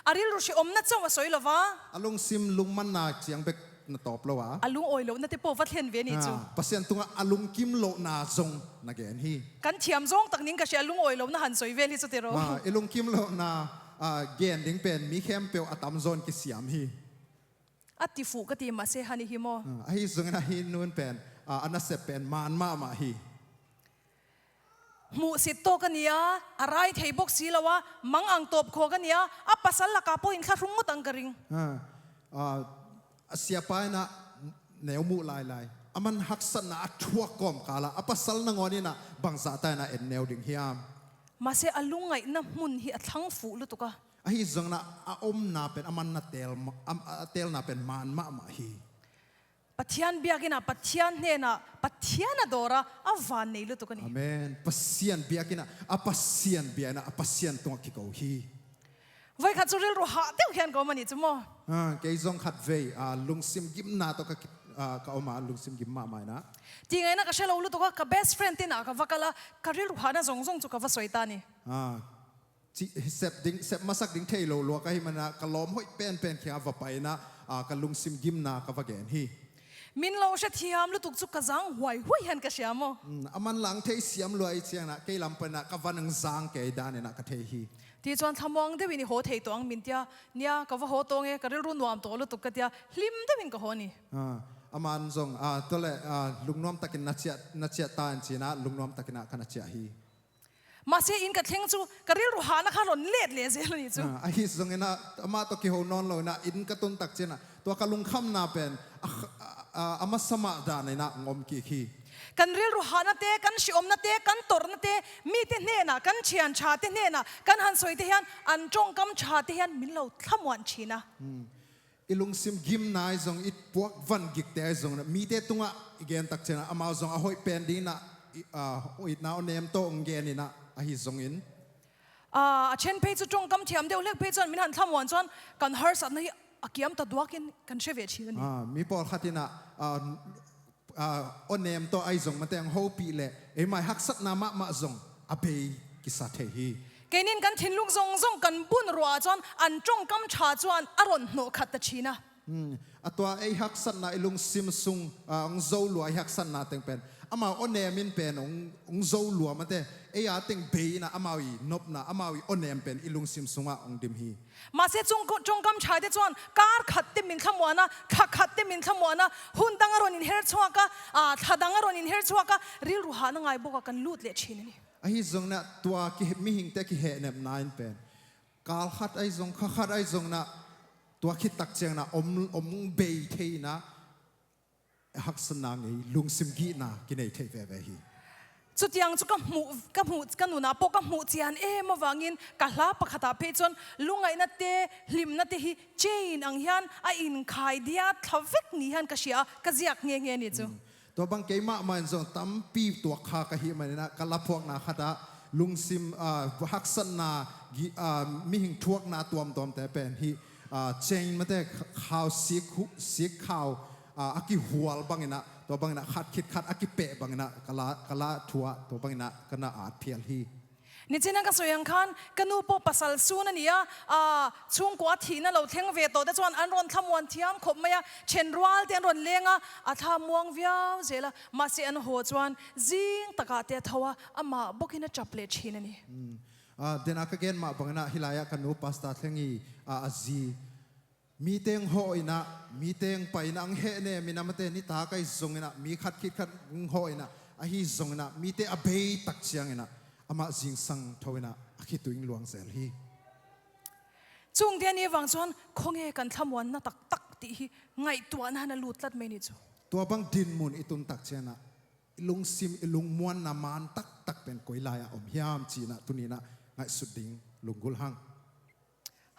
A rilru hrehawmna chauh a sawi lo va. A lungsim lungmanna chiang bek na tawp lo a, a lungawi lohna te pawh va thlen ve a nih chu. Ah, Pasian tungah a lungkim lohna zong na gen hi. Kan thiam zawng tak ning ka hria, a lungawi lohna han sawi vel hi chu ti rawh. Ah, i lungkim lohna, ah, gen ding pen mi khempeuh a tam zawn kisiam hi. A ti fuh ka ti mah se, Hani hi maw? Ah, ahi zongin a hi nun pen, ah, a nasep pen man mahmah hi. Hmuhsit tawk a nia, a rai thei bawk si lo a, mangang tawp khawk a nia, a pasal lakah pawh inthlahrung ngawt ang ka ring. Ah, ah, a siapa in a neu muh lai lai, a man haksatna a thuak kawmkal a, a pasal nangawn in a bangzah ta in a en neu ding hiam? Mahse, a lungngaihna hmun hi a thlang fuh lutuk a. Ahi zongin a, a awmna pen, a man na tel ma-, a, a telna pen man mahmah hi. Pathian biakinn ah, Pathian hnenah, Pathian a dawr a, a vannei lutuk a ni. Amen. Pasian biakinn ah, a Pasian biakinn ah, a Pasian tungah kiko hi. Voi khat chu rilru hah deuh hian ka awm a nih chu maw? Ah, kei zong khat vei, ah, lungsim gimna tawh ka ki-, ah, ka awm a, lungsim gim mahmah in a. Tih ngaihna ka hre lo lutuk a, ka best friend te inah ka va kal a, ka rilru hahna zawng zawng chu ka va sawi ta a ni. Ah, chi-, sep ding, sep masak ding thei lo lua ka hih man in a, ka lawm hoih pen pen kiangah va pai in a, ah, ka lungsim gimna ka va gen hi. Min lo hrethiam lutuk chu ka zang huai huai hian ka hria maw? Mm, a man lang thei siam lua i chiang in a, kei lam pan in a ka van ang zang kei dan in a ka thei hi. Tih chuan thlamuang deuhin i haw thei tawh ang min tia, nia ka va haw tawng e, ka rilru nuam tawh lutuk ka tia, hlim deuhin ka haw a ni. Ah, a man zong, ah, tawleh, ah, lungnuam takin na chiah, na chiah ta in chi in a, lungnuam takin a ka na chiah hi. Mahse, in ka thleng chu ka rilru hahna kha rawn let leh zel a ni chu. Ah, ahi zongin a, amah tawh kiho nawn lo in a, in ka tun tak chiang a, tua ka lungkhamna pen a, a, a, a hmasa mah dan in a awm kik hi. Kan rilru hahna te, kan hrehawmna te, kan tawrhna te, mite hnenah, kan thianṭha te hnenah kan han sawi te hian an ṭawngkam ṭha te hian min lo thlamuan ṭhin a. Hmm. I lungsim gimna ahi zong, i puak van gikte ahi zong, mite tungah i gen tak chiang a, amau zong a hoih pen dingin a, i, a, itna aw nem tawh hong gen in a, ahi zongin. A, a ṭhen phei chu ṭawngkam thiam deuh hlek phei chuan min han thlamuan chuan kan harsatna hi a kiam ta duakin kan hre ve ṭhin a ni. A, mi pawlkhat in a, a, a, aw nem tawh ahi zong mate ang hopih leh, eimah haksatna mahmah zong a bei kisa thei hi. Keinin kan thinlung zawng zawng kan bun ruah chuan an ṭawngkam ṭha chuan a rawn hnawh khat ta ṭhin a. Hmm. A tua ei haksatna i lungsim sung, a, hong zo lua i haksatna teng pen, amau aw nemin pen hong, hong zo lua mate, ei a teng bei in a amau i nopna, amau i aw nem pen i lungsim sungah hong dim hi. Mahse, chung, ṭawngkam ṭha te chuan kar khat te min thlamuan a, thla khat te min thlamuan a, hun dang a rawn inher chhuak a, a, thla dang a rawn inher chhuak a, rilru hahna ngai bawk a kan lut leh ṭhin a ni. Ahi zongin a tua ki, mihingte kihehnepna in pen kal khat ahi zong, kha khat ahi zongin a tua khit tak chiangin a awm, awm bei thei in a, haksatna ngei, lungsim gihna kinei thei veve hi. Chutiang chu ka hmuh, ka hmuh, ka nunah pawh ka hmuh chian em avangin ka hla pakhatah phei chuan lungngaihna te, hlimna te hi chain ang hian a inkhai dia thla vek ni hian ka hria a, ka ziak nge nge ni chu. Mm. Tua bang keimah mah in zong tampi tuak kha ka hih manin a, ka la phuakna khatah lungsim, ah, haksatna, gi-, ah, mihing thuakna tuamtuamte pen hi, ah, chain mate khau sik hu-, sik khau, ah, a kihual bangin a, tua bangin a khat khit khat a kipeh bangin a ka la, ka la thu a, tua bangin a ka na at phial hi. Nichina ka sawi ang khan, ka nu pawh pasal sun a ni a, a, chhungkua thihna lo thleng ve tawh te chuan an rawn thlamuan thiam khawp mai a, ṭhen rual te an rawn leng a, a thla muang viau zel a, mahse an haw chuan zing takah te a tho a, amah bawkin a ṭap leh ṭhin a ni. Mm. A, denah ka gen mah bangin a, hilaiah ka nu Pastor Thlengi, a, a zi, Mite hong hawh inah, mite hong pai inah, hong hehnem inah, mate nitak ahi zong inah, mi khat khit khat hong hawh inah, ahi zong inah, mite a bei tak ciang inah, amah zingsang tho inah, a khitui hong luang zel hi. Cungte ni vang cuan, khawnge kan thlamuanna taktak tih hi, ngaihtuahna na lut tlat mai ni cu. Tua bang dinmun i tun tak ciang inah, i lungsim, i lungmuanna man taktak pen koi lai-ah om hiam ci inah, tuni inah, ngaihsut ding lunggulh hang.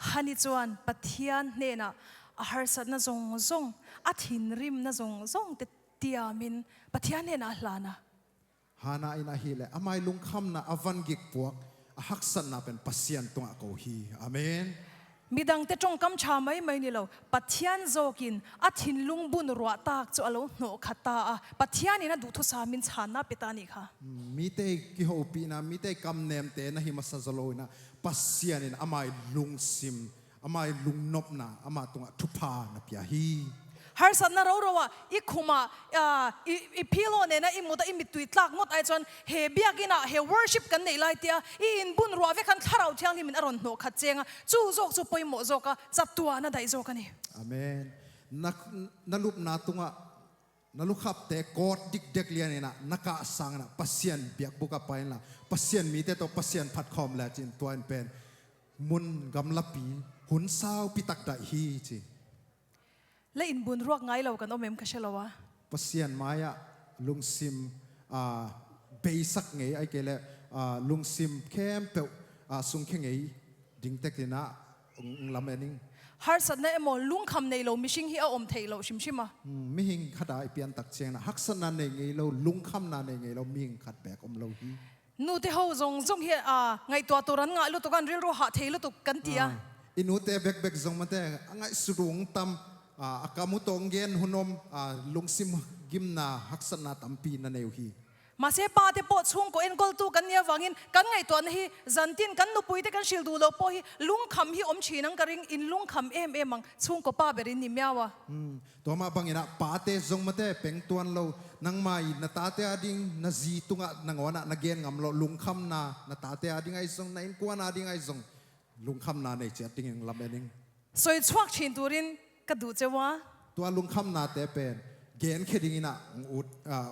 Hani cuan Pathian hnenah a harsatna zongzong, a thinrimna zongzong te tiamin Pathian hnenah a hlan a. Hana in ahih leh amai lungkhamna a van gik puak, a haksatna pen Pasian tungah ko hi. Amen. Midangte ṭongkam ṭha maimai ni lo, Pathian zawkin a thinlung bun ruahtak cu a lo hnawhkhat ta a, Pathian in a duhthusa min channa pia ta ni kha. Mite kihopihna, mite kamnemte na hi masa zaw lo inah, Pasian in amai lungsim, amai lungnopna, amah tungah thupha na pia hi. Harsatna rorau ah, i khumah, ah, i, i pillow nena i mut ah i mittui tlak ngawt ai cuan, he biakinn ah, he worship kan neih lai tia, i inn bun ruah vek khan Thlarau Thianghlim in a ron hnawhkhat ciang a, cu zawk cu poimawh zawk a, catuahna daih zawk a ni. Amen. Na, na lupna tungah, na lukhapte kawt dikdek lian inah, na kah sang inah, Pasian biakbuk ah pai inla, Pasian mite tawh Pasian phat khawm le cin tua in pen, mun gamlapi, hun saupi tak daih hi ci. Le inn bun ruak ngai lo kan om em ka hre lo a. Pasian mai-ah lungsim, aa, beisak ngei, ahih kei leh, aa, lungsim khempeuh, aa, sungkhia ngei ding tek inah, ung, ung lam en ing. Harsatna emaw, lungkham nei lo mihring hi a om thei lo hrimhrim a. Hmm, mihing khat ah i pian tak ciang inah, haksatna nei ngei lo, lungkhamna nei ngei lo mihing khat beek om lo hi. Nute ho zongzong hi a, ngaihtuah tur an ngah lutuk, an rilru hah thei lutuk kan ti a. Ah, i nute bekbek zong mate, a ngaihsut uh hong tam, ah, a kam uh tawh hong gen hun om, ah, lungsim gimna, haksatna tampi na nei uh hi. Mahse pate pawh chhungkaw enkoltu kan nih avangin kan ngaihtuahna hi, zantin kan nupuite kan hril duh loh pawh hi, lungkham hi om ṭhin ang ka ring, in lungkham em em ang, chhungkaw pa berin ni miau a. Hmm. Tua mah bang inah pate zong mate pengtuan lo, nangmah i na tate a ding, na zi tungah nangawn ah na gen ngam loh lungkhamna, na tate a ding ahi zong, na innkuan a ding ahi zong, lungkhamna nei ciat dingin lam en ing. Soi chuak ṭhin turin ka duh ceu a. Tua lungkhamnate pen genkhia ding inah, ut, ah,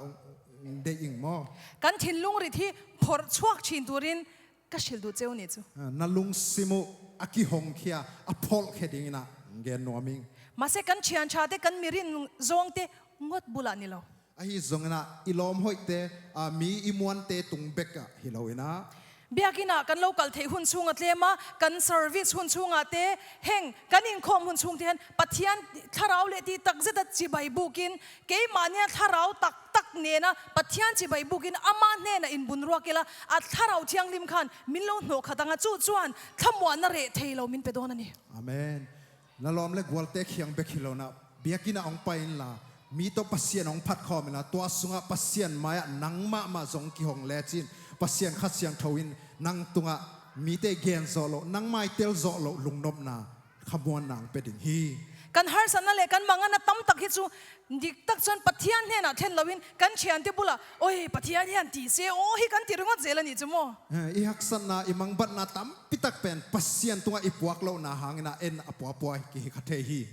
deih ing maw? Kan thinlung rit hi phorh chuak ṭhin turin ka hril duh ceu ni cu. Ah, na lungsim uh a kihongkhia, a pholhkhia ding inah gen nuam ing. Mahse kan ṭhianṭhate, kan mirin zawngte ngawt bulah ni lo. Ahi zong inah i lawm hoihte, ah, mi i muante tung bekah hi lo inah. Biakinn ah kan lo kal theih hun chunga tlem a, kan service hun chungah te, heng kan inkhawm hun chung te hen Pathian thlarau le ti takzet a cibai bukin, keimah nia thlarau taktak nena Pathian cibai bukin ama hnenah in bun ruak ila, a Thlarau Thianghlim khan min lo hnawhkhat ang a, cu cuan thlamuanna reh thei lo min pia dawn a ni. Amen. Na lawm le gualte khiang bek hi lo inah, biakinn ah hong pai inla, mi tawh Pasian hong phat khawm inla, tua sungah Pasian mai-ah nang mahmah zong kihong lecin, Pasian Kha Siangtho in nang tungah mite gen zawh loh, nangmai tel zawh loh lungnopna, khamuanna hong pia ding hi. Kan harsatna le kan manganna tamtak hi cu, diktak cuan Pathian hnenah thlen loin kan ṭhiante bulah, "Oi, Pathian hian ti se aw," hi kan ti ringawt zel a ni cu maw? Eh, i haksatna, i mangbatna tampitak pen Pasian tungah i puak lohna hang inah en a puapua kihi kha thei hi.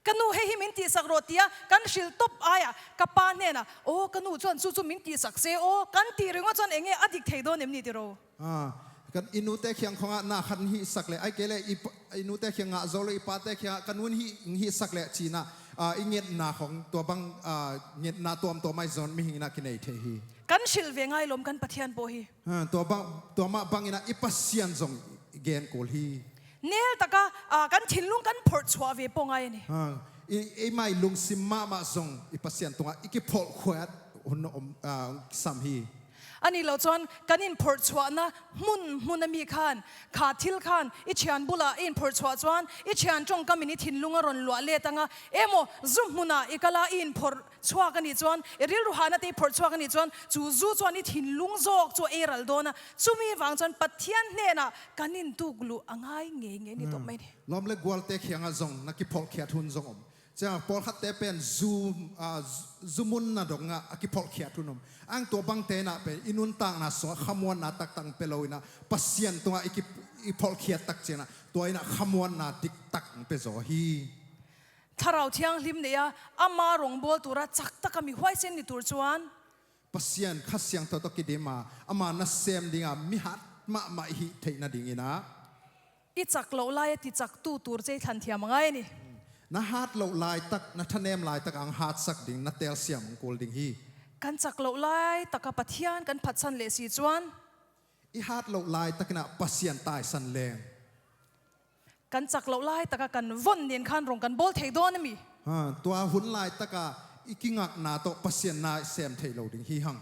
Ka nu hei hi min tihsak rawh, tiah kan hril top ai-ah ka pa hnenah, "Aw, ka nu cuan cucu min tihsak se aw," kan ti ringawt cuan enge a dik thei dawn em ni ti ro. Ah, kan i nute khiang khawngah na khat hihsak le, ahih kei le i pa, i nute khiang ngah zo lo, i pate khiangah ka nu in hih, hihsak le cinah, ah, i ngetna khawng tua bang, ah, ngetna tuamtuam ahi zong mihing inah kinei thei hi. Kan hril ve ngai lawm kan Pathian paw hi. Ha, tua bang, tua mah bang inah i Pasian zong i gen kul hi. Nel taka, ah, kan thinlung kan phorh chuah ve paw ngai a ni. Ha, i, eimai lungsim mahmah zong i Pasian tungah i kipholh khuat hun om, ah, sam hi. A nih lo cuan kan in phorh chuahna hmun hmun a mi khan, kha thil khan i ṭhian bulah i in phorh chuah cuan i ṭhian ṭongkamin i thinlung a ron luah let ang a, emaw zu hmunah i kal a i in phorh chuak a nih cuan, i rilru hahnate i phorh chuak a nih cuan, cu zu cuan i thinlung zawk cu ei ral dawn a, cumi vang cuan Pathian hnenah kan in tukluh a ngai ngeingei ni tawh mai ni. Lawm le gualte khiangah zong na kipholhkhiat hun zong om. Ciang pawlkhatte pen zu, ah, zu, zu munna dongah a kipholhkhiat hun om. Ang tua bangte inah pen i nuntakna sungah khamuanna taktak pia lo inah Pasian tungah i ki, i pholhkhiat tak cianah tua inah khamuanna diktak pia zaw hi. Thlarau Thianghlim nei a, ama rongbawl tura cak taka mi huaisen ni tur chuan Pasian Kha Siangtho tawh kidim a, ama nasem dinga mi hat mahmah i hih theihna dingin ah i cak loh lai a tichaktu tur che i thlan thiam a ngai a ni. Na hat loh laitak, na thanem laitak ang hatsak ding, na telsiam ang kul ding hi. Kan cak loh laitaka Pathian kan phatsan leh si chuan i hat loh laitakin ah Pasian taisan leng. Kan cak loh laitaka kan von nen khan rong kan bawl thei dawn a mi. Ha, tua hun laitaka i kingakna tawh Pasian nasem thei lo ding hi hang.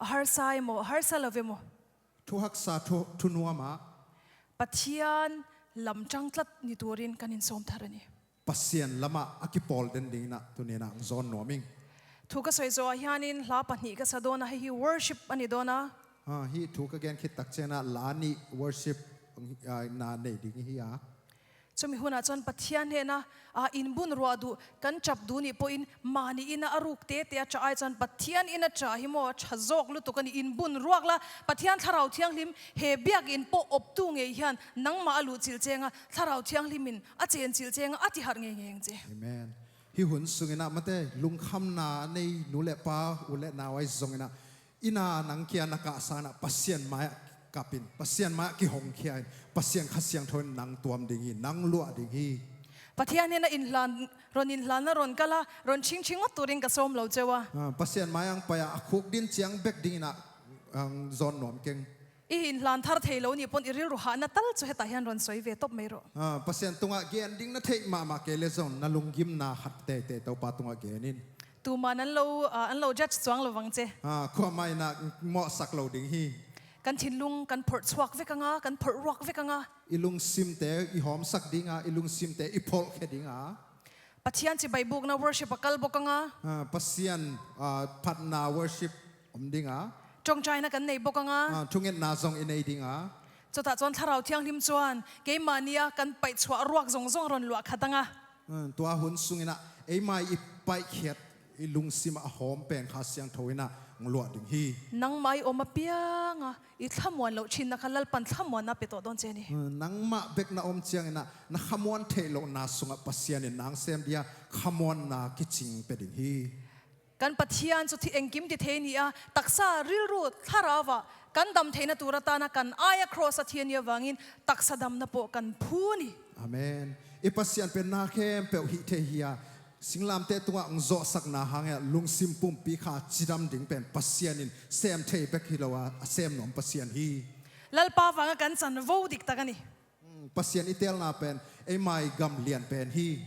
A harsa emaw, a harsa lo emaw. Thu haksa, thu, thu nuamah. Pathian lamtang tlat ni turin kan insawm thar a ni. Pasian lamah a kipawl den dingin ah tuni-in ah ang zawn nuam ing. Thu ka sawi zawh ah hianin hla pahnih ka sa dawn a, hei hi worship a ni dawn a. Ha, hih thu ka gen khit tak ciangin ah la nih worship, ah, na nei ding hi a. Chumi hunah chuan Pathian hnena, ah, inbun ruah duh kan ṭap duh nih pawhin mahni ina a ruk tete a ṭah ai chuan Pathian ina ṭah hi maw a ṭha zawk lutuk a ni. Inbun ruak la, Pathian Thlarau Thianghlim he biak in pawh awptu ngei hian nangmah a luh chilh chenga Thlarau Thianghlimin a chen chilh chenga a ti harh ngei ngei ang che. Amen. Hih hun sungin ah mate lungkhamna a nei nu leh pa, u leh nau ai zongin ah, ina nang kia na kah sangin ah Pasian maiah kapin, Pasian maiah kihongkhia in, Pasian Kha Siangtho in nang tuam ding hi, nang luah ding hi. Pathian hnena inhlan, rawn inhlanna rawn kal a, rawn ṭhingṭhi ngawt turin ka sawm lo cheu a. Ah, Pasian maiah ang pai a, a khuk din chiang bek dingin ah ang zawn nuam keng. I inhlan thar thei lo nih pawn i rilru hahna tal chu hetah hian rawn sawi ve tawp mai rawh. Ah, Pasian tungah gen ding na theih mahmah kei leh zong na lunggimna khat teitei Topa tungah gen in. Tuman an lo, ah, an lo judge chuang lo vang che. Ah, khuamah in ah mawhsak lo ding hi. Kan thinlung kan phawrh chhuak vek ang a, kan phawrh ruak vek ang a. I lungsimte i hawmsak ding a, i lungsimte i phawrhkhe ding a. Pathian chibai bukna worship a kal bawk ang a. Ah, Pasian, ah, phatna worship awm ding a. Ṭawngṭaina kan nei bawk ang a. Ah, thungetna zong i nei ding a. Chutah chuan Thlarau Thianghlim chuan keimahnia kan paih chhuah ruak zawng zawng rawn luah khat ang a. Hmm, tua hun sungin ah eimai i paihkhiat i lungsim a hawm pen Kha Siangtho in ah luah ding hi. Nangmah i awm apianga i thlamuan loh ṭhinna kha Lalpan thlamuanna pe tawh dawn che a ni. Hmm, nangmah bek na awm chiangin ah na khamuan theih lohna sungah Pasian in nang sem dia khamuanna kiching pe ding hi. Kan Pathian chu thi engkim ti thei ni a, taksa rilru thlarauva kan dam theihna tur atana kan aia cross a thi a nih avangin taksa damna pawh kan phu a ni. Amen. I Pasian pen na khempeuh hih thei hi a, singlamteh tungah ang zawhsakna hangin lungsim pumpi kha chidam ding pen Pasian in sem thei bek hi lo a, a sem nuam Pasian hi. Lalpa vanga kan chanvo dik tak a ni. Hmm, Pasian i telna pen eimai gam lian pen hi.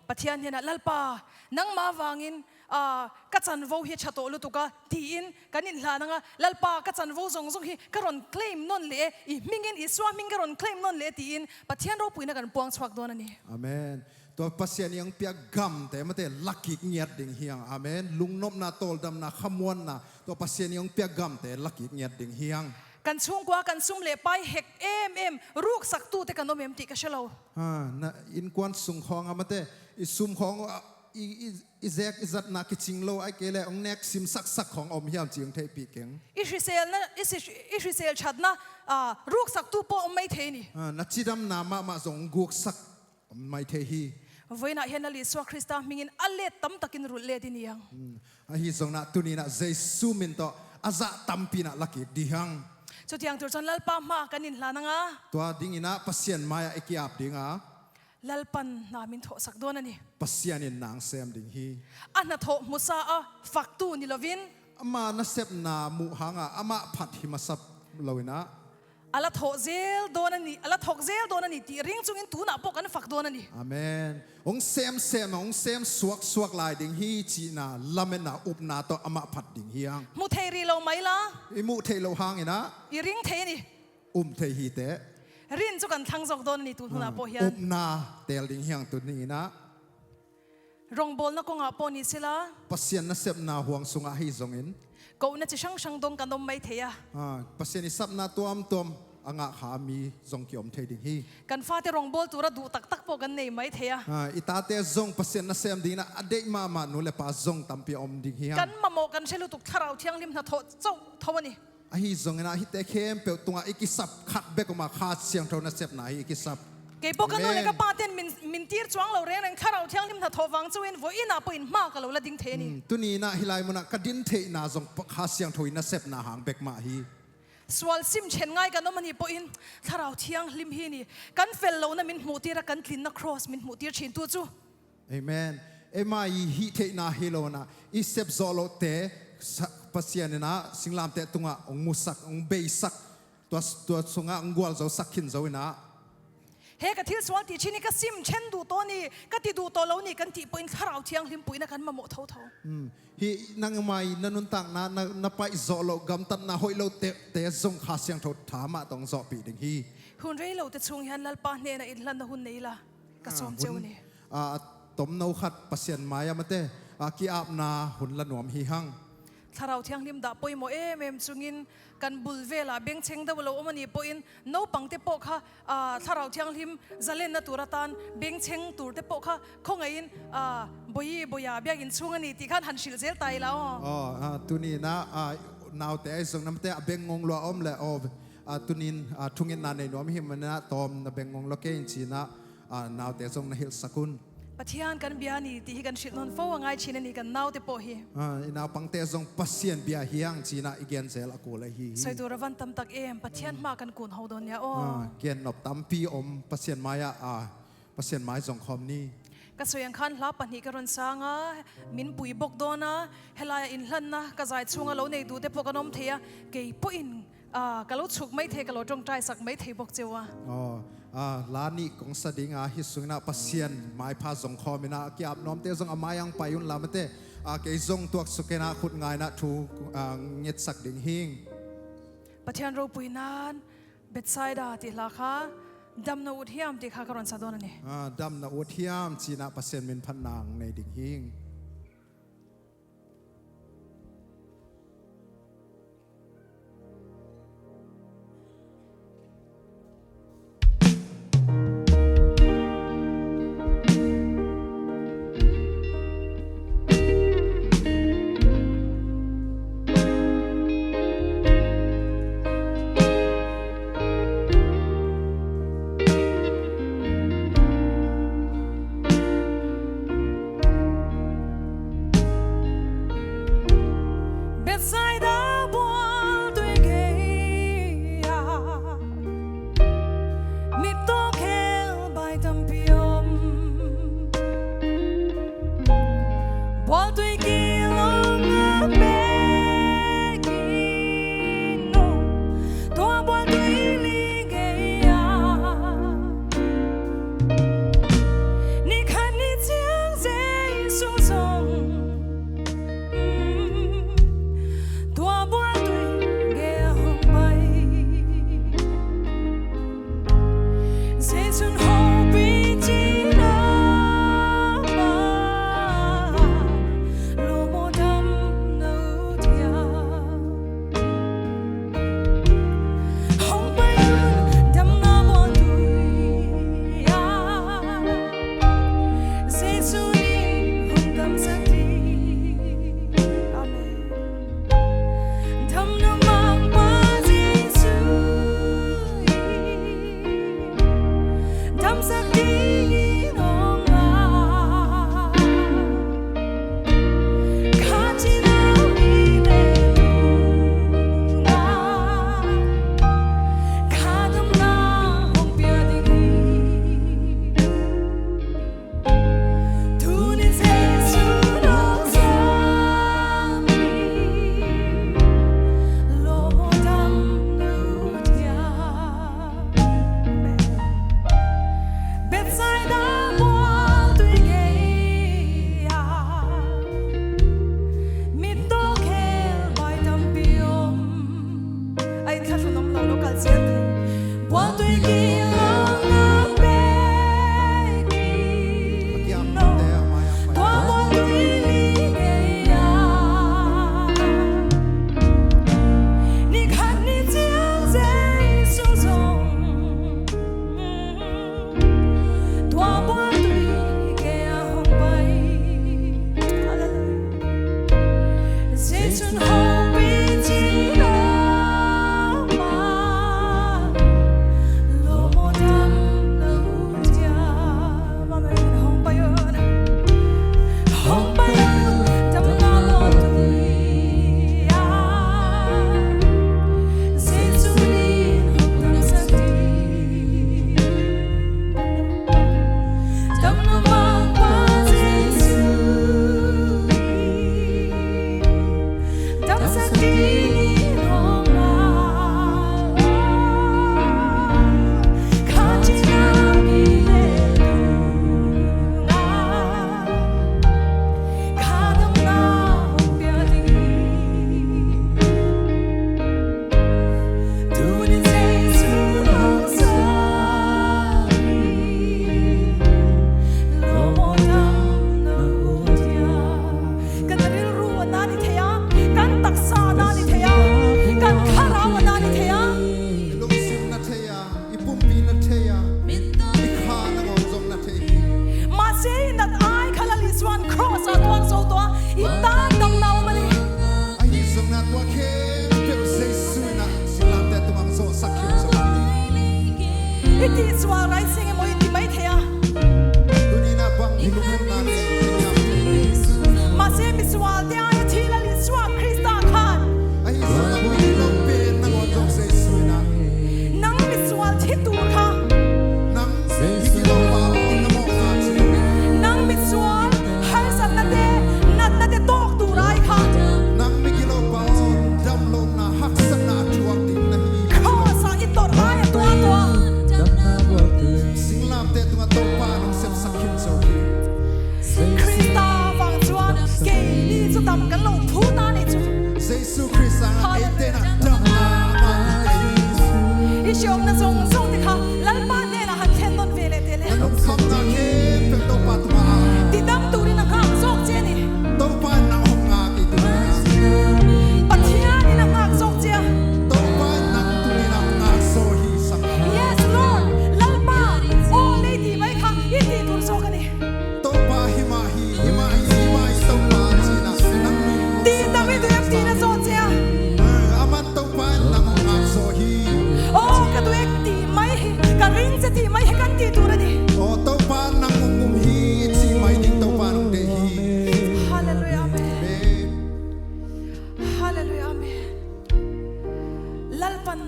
Pathian hnenah, Lalpa, nangmah vangin, ah, ka chanvo hi a ṭha tawh lutuk a, tiin kan inhlan ang a, Lalpa, ka chanvo zawng zawng hi ka rawn claim nawn leh e, i hmingin, Isua hming ka rawn claim nawn leh e, tiin Pathian ropuina kan puang chhuak dawn a ni. Amen. Tua Pasian i hong piak gamte mate la kik ngiat ding hi ang. Amen. Lungnopna, tawldamna, khamuanna, tua Pasian i hong piak gamte la kik ngiat ding hi ang. Kan chhungkua kan sum leh pai hek em em ruksaktute kan awm em tih ka hre lo. Ha, na innkuan sung khawng a mate, i sum khawng, ah, i, i, i zek i zatna kiching lo, ai kei leh hong nek sim saksak khawng a awm hiam cih hong theihpih keng. I hriselna, i si, i hrisel ṭhatna, ah, ruksaktu pawh awm mai thei a ni. Ha, na chidamna mahmah zong hong guksak awm mai thei hi. Vawiinah hian Lal Isua Krista hmingin a let tam takin rulh let i ni ang. Hmm. Ahi zongin ah tuni-in ah Jesu min tawh a zah tampi-in ah la kik ding hi ang. Chutiang tur chuan Lalpa hmaah kan inhlan ang a. Tua dingin ah Pasian maiah i ki-ap ding a. Lalpan hna min thawhsak dawn a ni. Pasian in nang sem ding hi. A hnathawh hmusa a faktu ni lovin. Ama nasepna muh hangah amah phat hi hmasa loin ah. A la thawh zel dawn a ni, a la thawk zel dawn a ni tih ring chungin tunah pawh kan fak dawn a ni. Amen. Hong sem sem, hong sem suak suak lai ding hi cihna, lametna, upna tawh amah phat ding hi ang. Hmu thei rih lo mai la. I muh theih loh hangin ah. I ring thei a ni. Um thei hi teh. Rin chu kan thlang zawk dawn a ni tu hunah pawh hian. Upna tel ding hi ang tuni-in ah. Rawngbawlna kawngah pawh ni sela. Pasian nasepna huang sungah ahi zongin. Kohna chi hrang hrang dawng kan awm mai thei a. Ah, Pasian i sapna tuamtuam a ngah kha mi zong ki-awm thei ding hi. Kan fate rawngbawl tura duh tak tak pawh kan nei mai thei a. Ah, i tate zong Pasian nasem dingin a deih mahmah nu leh pa zong tampi a awm ding hi ang. Kan mamawh kan hre lutuk Thlarau Thianghlim hnathawh chauh tho a ni. Ahi zongin ah hihte khempeuh tungah i kisap khat bek awm a, Kha Siangtho nasepna hi i kisap. Kei pawh ka nu le ka pate'n min, min tir cuang lo rengreng Thlarau Thianghlim hnathawh vang cuin voi innah pawhin hma ka lo la ding thei a ni. Hmm, tuni innah hih lai munah ka din theihna zong Kha Siangtho in nasepna hang bek mah hi. Sual sim chen ngai kan om a ni pawhin Thlarau Thianghlim hi ni. Kan fel lohna min hmuhtir a, kan tlinna cross min hmuhtir chin tu cu. Amen. Eima i hih theihna hi lo innah i sep zawh lohte Pasian innah singlamteh tungah hong musak, hong beisak, tua, tua sungah hong gualzosak khin zo innah. He ka thil sual ti chin i ka sim chen duh tawh ni, ka ti duh tawh lo ni kan tih pawhin Thlarau Thianghlim puihna kan mamawh thotho. Hmm. Hih nangmai na nuntakna, na, na paih zawh loh gamtatna hoih lote, te zong Kha Siangtho tha mah tawh hong zawhpih ding hi. Hun rei lote chung hian Lalpa hnena inhlanna hun nei la. Ka sawm ceu ni. A tomno khat Pasian mai-ah mate a ki-apna hun la nuam hi hang. Thlarau Thianghlim dah poimawh em em cungin kan bul velah bengcheng do lo om a ni pawhin naupangte pawh kha, a, Thlarau Thianghlim zalenna tur atan bengcheng turte pawh kha khawngaih in, a, boi i boi a biakinn chung a ni ti khan han hrilh zel ta i la aw. Aw, a, tuni innah, a, naute ahi zong na mate a beng ngong lua om le aw, a, tunin, a, thungetna nei nuam hi maninah tawm na beng ngong lua kei in ci-inah, a, naute zong na hilhsak un. Pathian kan bia ni ti hi kan hrilh nawn fo a ngai chin a ni kan naute pawh hi. A, i naupangte zong Pasian bia hi hang ci-inah i gen zel a kul ahi hi. Soi tur a van tam tak em, Pathian hma kan kun ho dawn nia aw. A, gen nop tampi om Pasian mai-ah, a, Pasian mai zong khawm ni. Ka soi ang khan hla pahnih ka run sang a, min pui bok dawn a, helai-ah inhlanna ka zai chunga lo nei duhte pawh kan om thei a, kei pawhin, a, ka lo chuk mai thei, ka lo ṭawngṭaisak mai thei bok ceu a. Aw, a, la nih kong sa ding a, hih sungin ah Pasian maipha zong khawm in ah, a ki-ap nuamte zong a mai-ah hong pai un la mate, a, kei zong tuaksuk in ah khut ngai in ah thu, a, ngetsak ding hing. Pathian ropuina'n Bethsaida tih hla kha dam na ut hiam tih kha ka run sa dawn a ni. A, dam na ut hiam ci-in ah Pasian min phatna hong nei ding hing.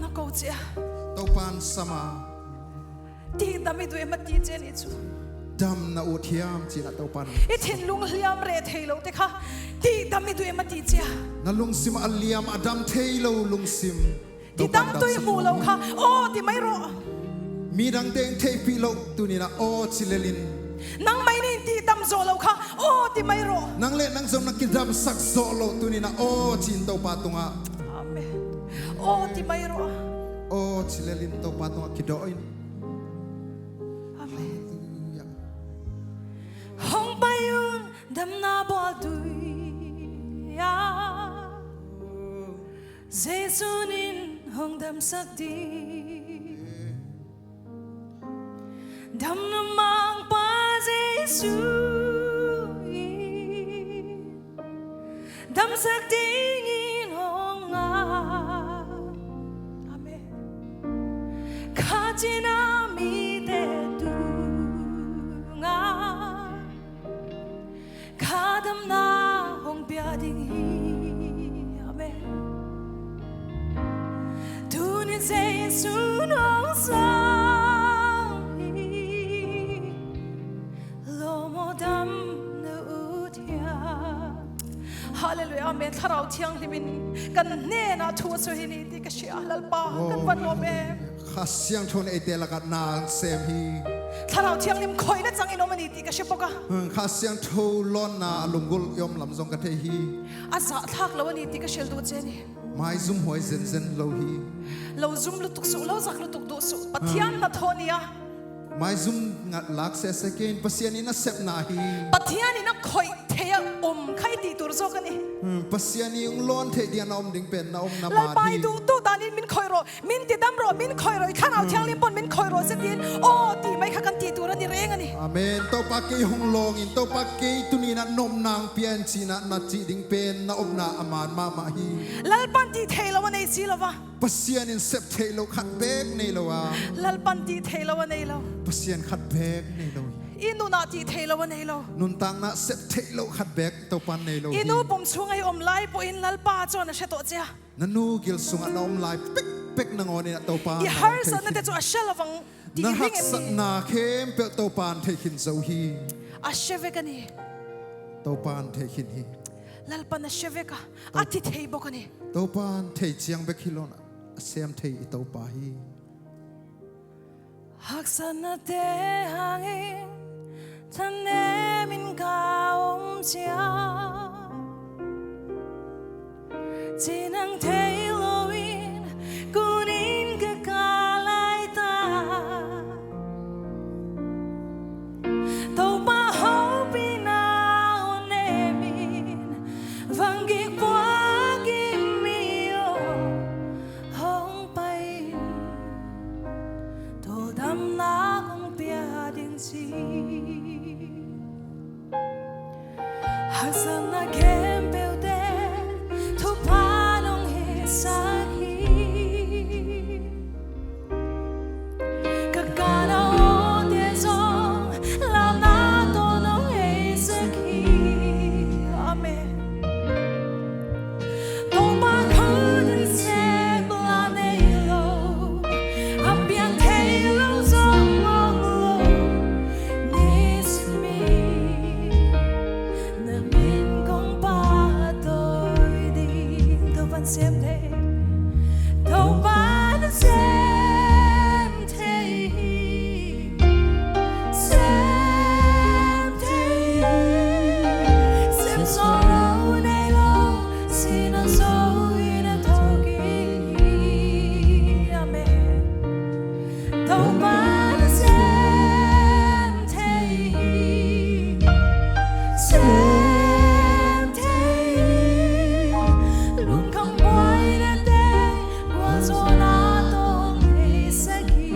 na ko cia. Topan sama. Ti dam i duh em a ti cia ni cu. Dam na ut hiam cinah Topan. I thinlung liam reh thei lo te kha. Ti dam i duh em a ti cia. Na lungsim a liam a dam thei lo lungsim. Ti dam tui hmu lo kha, aw ti mai rawh. Midang teng theihpih loh tuninah aw ci lelin. Nangmah in ti dam zawh lo kha, aw ti mai rawh. Nang le nang zong na kidamsak zawh loh tuninah aw ci-in Topa tungah. Amen. Aw ti mai rawh. Aw ci lelin Topa tungah kidawh in. Amen. Halleluiah. Hong pai un damna bual tui a. Jesu in hong damsak ding. Damna mangpa Jesu in damsak dingin hong ngak. Amen. Kha cina mite tungah kha damna hong pia ding hi. Amen. Tuni Jesu hong sang hi. Lawm aw dam na ut hiam? Halleluiah. Amen. Thlarau Thianghlim in kan hnenah thu a suah hi ni ti ka hria. Lalpa, kan van nuam em. Kha Siangtho in eite lakah na sem hi. Thlarau Thianghlim khoih le cangin om a ni ti ka hria bawk a. Hmm, Kha Siangtho lawnna a lunggulh i om lam zong ka thei hi. A zahthlak lo a ni ti ka hril duh cia ni. Maizum huai zenzen lo hi. Lo zum lutuk suh, lo zak lutuk duh suh. Pathian na thaw ni a. Maizum ngat lak sese kei in Pasian in a sepna hi. Pathian in a khoih thei a um kha i ti tur zawk a ni. Hmm, Pasian in hong lawn theih ding a na om ding pen na om na man hi. Lalpa i duhduh danin min khoih rawh, min tidam rawh, min khoih rawh, i Thlarau Thianghlim pawn min khoih rawh zetin aw ti mai kha kan ti tur a ni reng a ni. Amen. Topa kei hong lawng in, Topa kei tuninah nopna hong pia in cinah na cih ding pen na omna a man mahmah hi. Lalpan ti thei lo a nei si lo a. Pasian in sep theih loh khat beek nei lo a. Lalpan ti thei lo a nei lo. Pasian khat beek nei lo hi. I nunah ti thei lo a nei lo. Nuntakna sep theih loh khat beek Topan nei lo hi. I nu pum sungah i om lai pawhin Lalpa cun a hre tawh cia. Na nu gil sungah na om lai pekpek nangawn in a Topa na harsatnate cu a hre lo vang ti ding in. Na haksatna khempeuh Topan thei khin zo hi. A hre vek a ni. Topan thei khin hi. Lalpan a hre vek a, a ti thei bawk a ni. Topan thei ciang bek hi lo in a sem thei i Topa hi. Haksatnate hangin thanem in ka om ciang, cinang thei loin kunin ka kah laitak. Topa hopihna hong nemin vangik puakim mi aw, hong pai in tawldamna kong pia ding ci. Haksatna khempeuhte thupha nong hisak hi. Ka kana awte zong lamna tawh nong heisak hi. Amen. Topa khut in sem la nei lo, a piang thei lo zong om lo, nisim in na min kong pahtawi ding. Topan sem thei, Topan sem thei hi. Sem thei hi. Sem zo lo nei lo, sihna zo in a thawhkik hi. Amen. Topan sem thei hi. Sem thei hi. Lungkham buaina teng gualzawhna tawh hong heisak hi.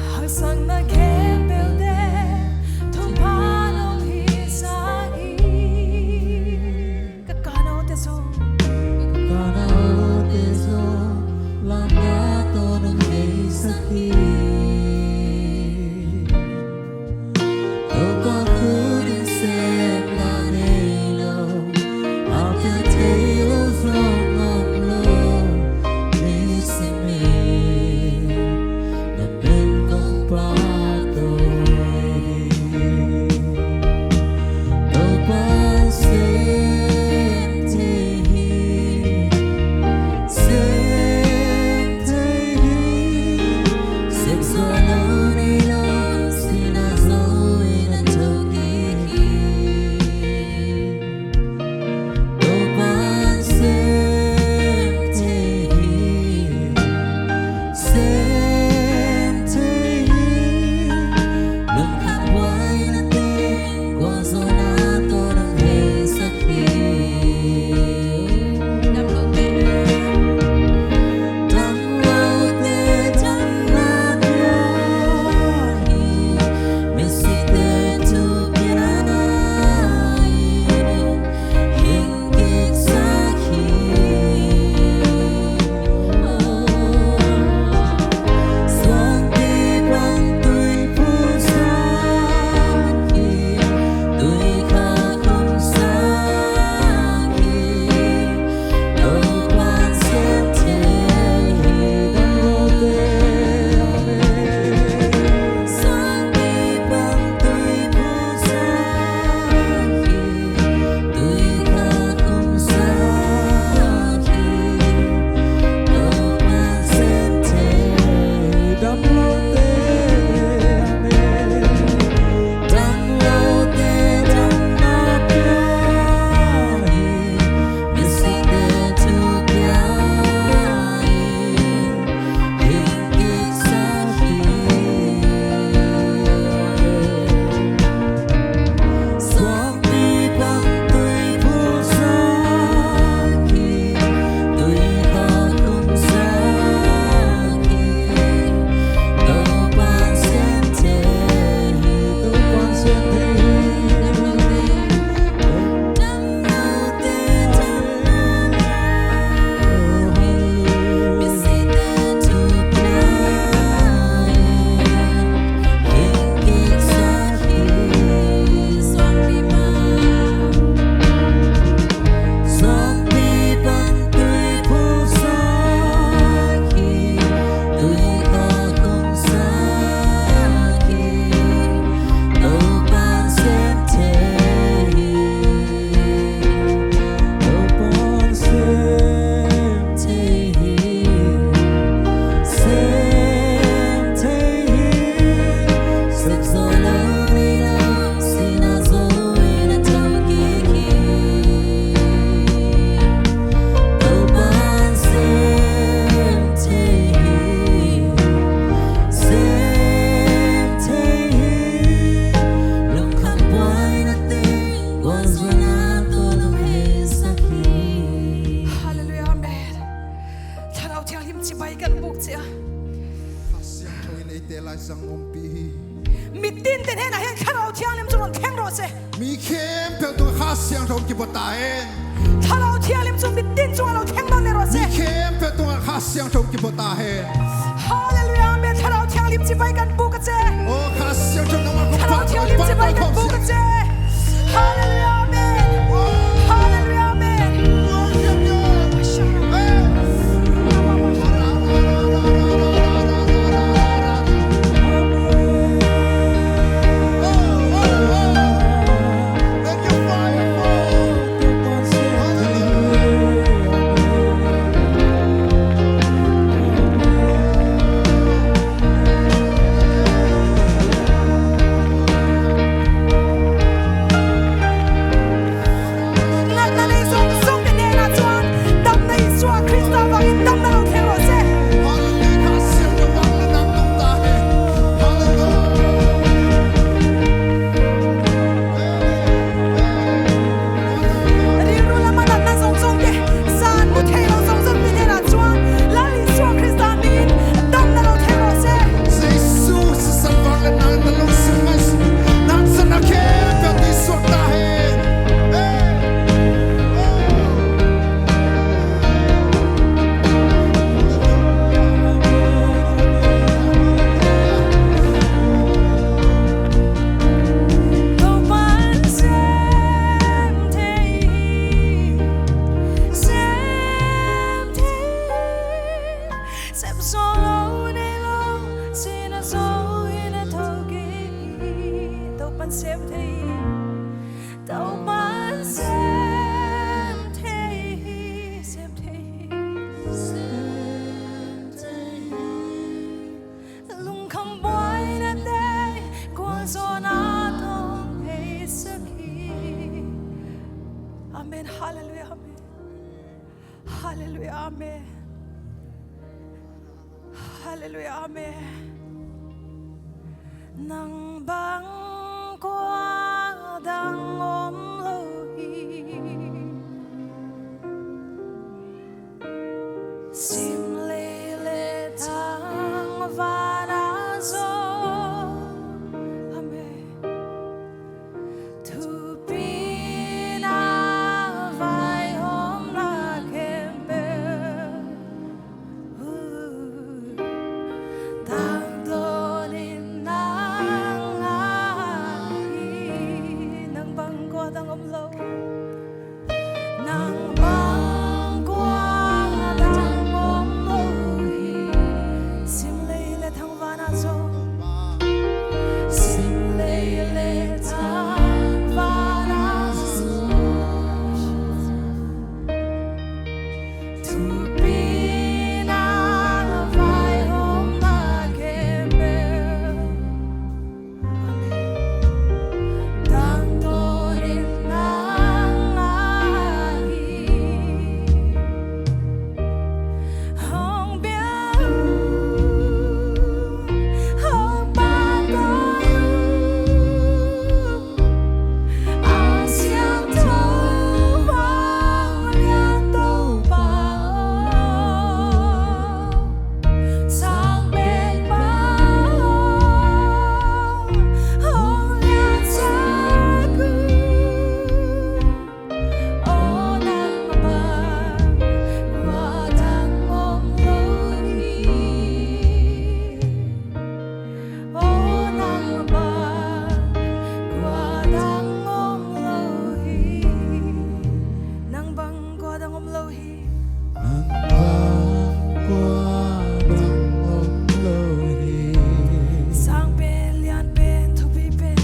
Haksatna khempeuhte thupha nong hisak hi. Ka kana awte zong, ka kana awte zong lamna tawh nong heisak hi. Topa khut in sem la nei lo, a piang thei lo zong om lo, Sia. Kha Siangtho in eite lai zang ompih hi. Mitin te hnenah hin Thlarau Thianghlim zong hong theng rawh se. Mi khempeuh tungah Kha Siangtho hong kipua ta hen. Thlarau Thianghlim zong mitin tungah hong theng nawn le rawh se. Mi khempeuh tungah Kha Siangtho hong kipua ta hen. Halleluiah, amen. Thlarau Thianghlim cibai kan buk a ce. Oh, Kha Siangtho nangmah kong Thlarau Thianghlim cibai kan buk a ce. Halleluiah, amen. Halleluiah, amen. Natna nei zongzong te hnenah cuan damna Isua Krista vangin damna lo thei rawh se. Rilru lamah natna zongzong te, zan mu thei lo zongzong te hnenah cuan Lal Isua Krista min damna lo thei rawh se. Jesu sisan vang le nang na lungsim ngaihsun, nang sana khempeuh tui suak ta hen. Hey. Oh. Topa'n sem thei hi, sem thei hi. Sem zo lo nei lo, sihna zo in a tho kik hi. Topa'n sem thei hi. Topa'n sem thei hi, sem thei hi. Sem thei hi. Lungkham buaina te, gualzawhna tawh hong heisak hi. Amen. Halleluiah. Amen. Halleluiah. Amen. Halleluiah. Amen. Nang bang kua dang om lo hi. Sim lei le thangvana zong. Amen. Thupina vaihawmna khempeuh. Tangtawnin nang ahi. Nang bang kua dang om lo. Nang bang kua dang om lo hi. Sim lei le thangvana zong. Sim lei le thangvana zong. Thupina vaihawmna khempeuh. Amen. Tangtawnin nang ahi. Hong bia un, hong pangkua un. A siangtho vanglian Topa aw, sang pen bang hong liansak un. Aw nang bang kua dang om lo hi. Aw nang bang kua dang om lo hi. Nang bang kua dang om lo hi. Nang bang kua dang om lo hi. Sang pen, lian pen, thupi pen.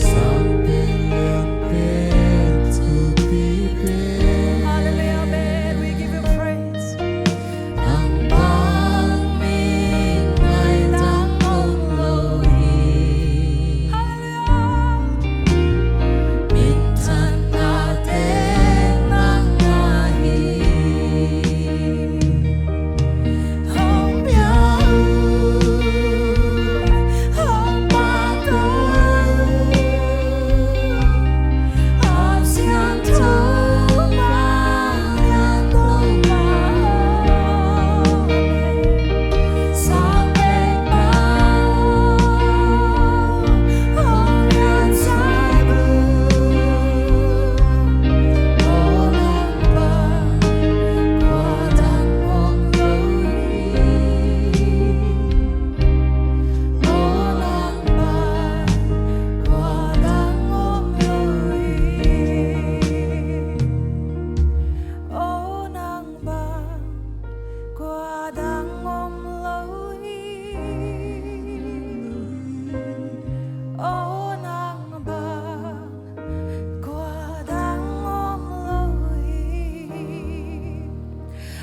Sang pen, lian pen, thupi pen. Hallelujah, amen. We give you praise. Nang bang min ngaih dang om lo hi. Hallelujah. Minthanna te nang ahi.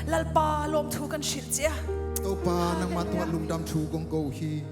Lalpa lawmthu kan hrilh cia. Topa, nangmah tungah lungdam thu kong ko hi.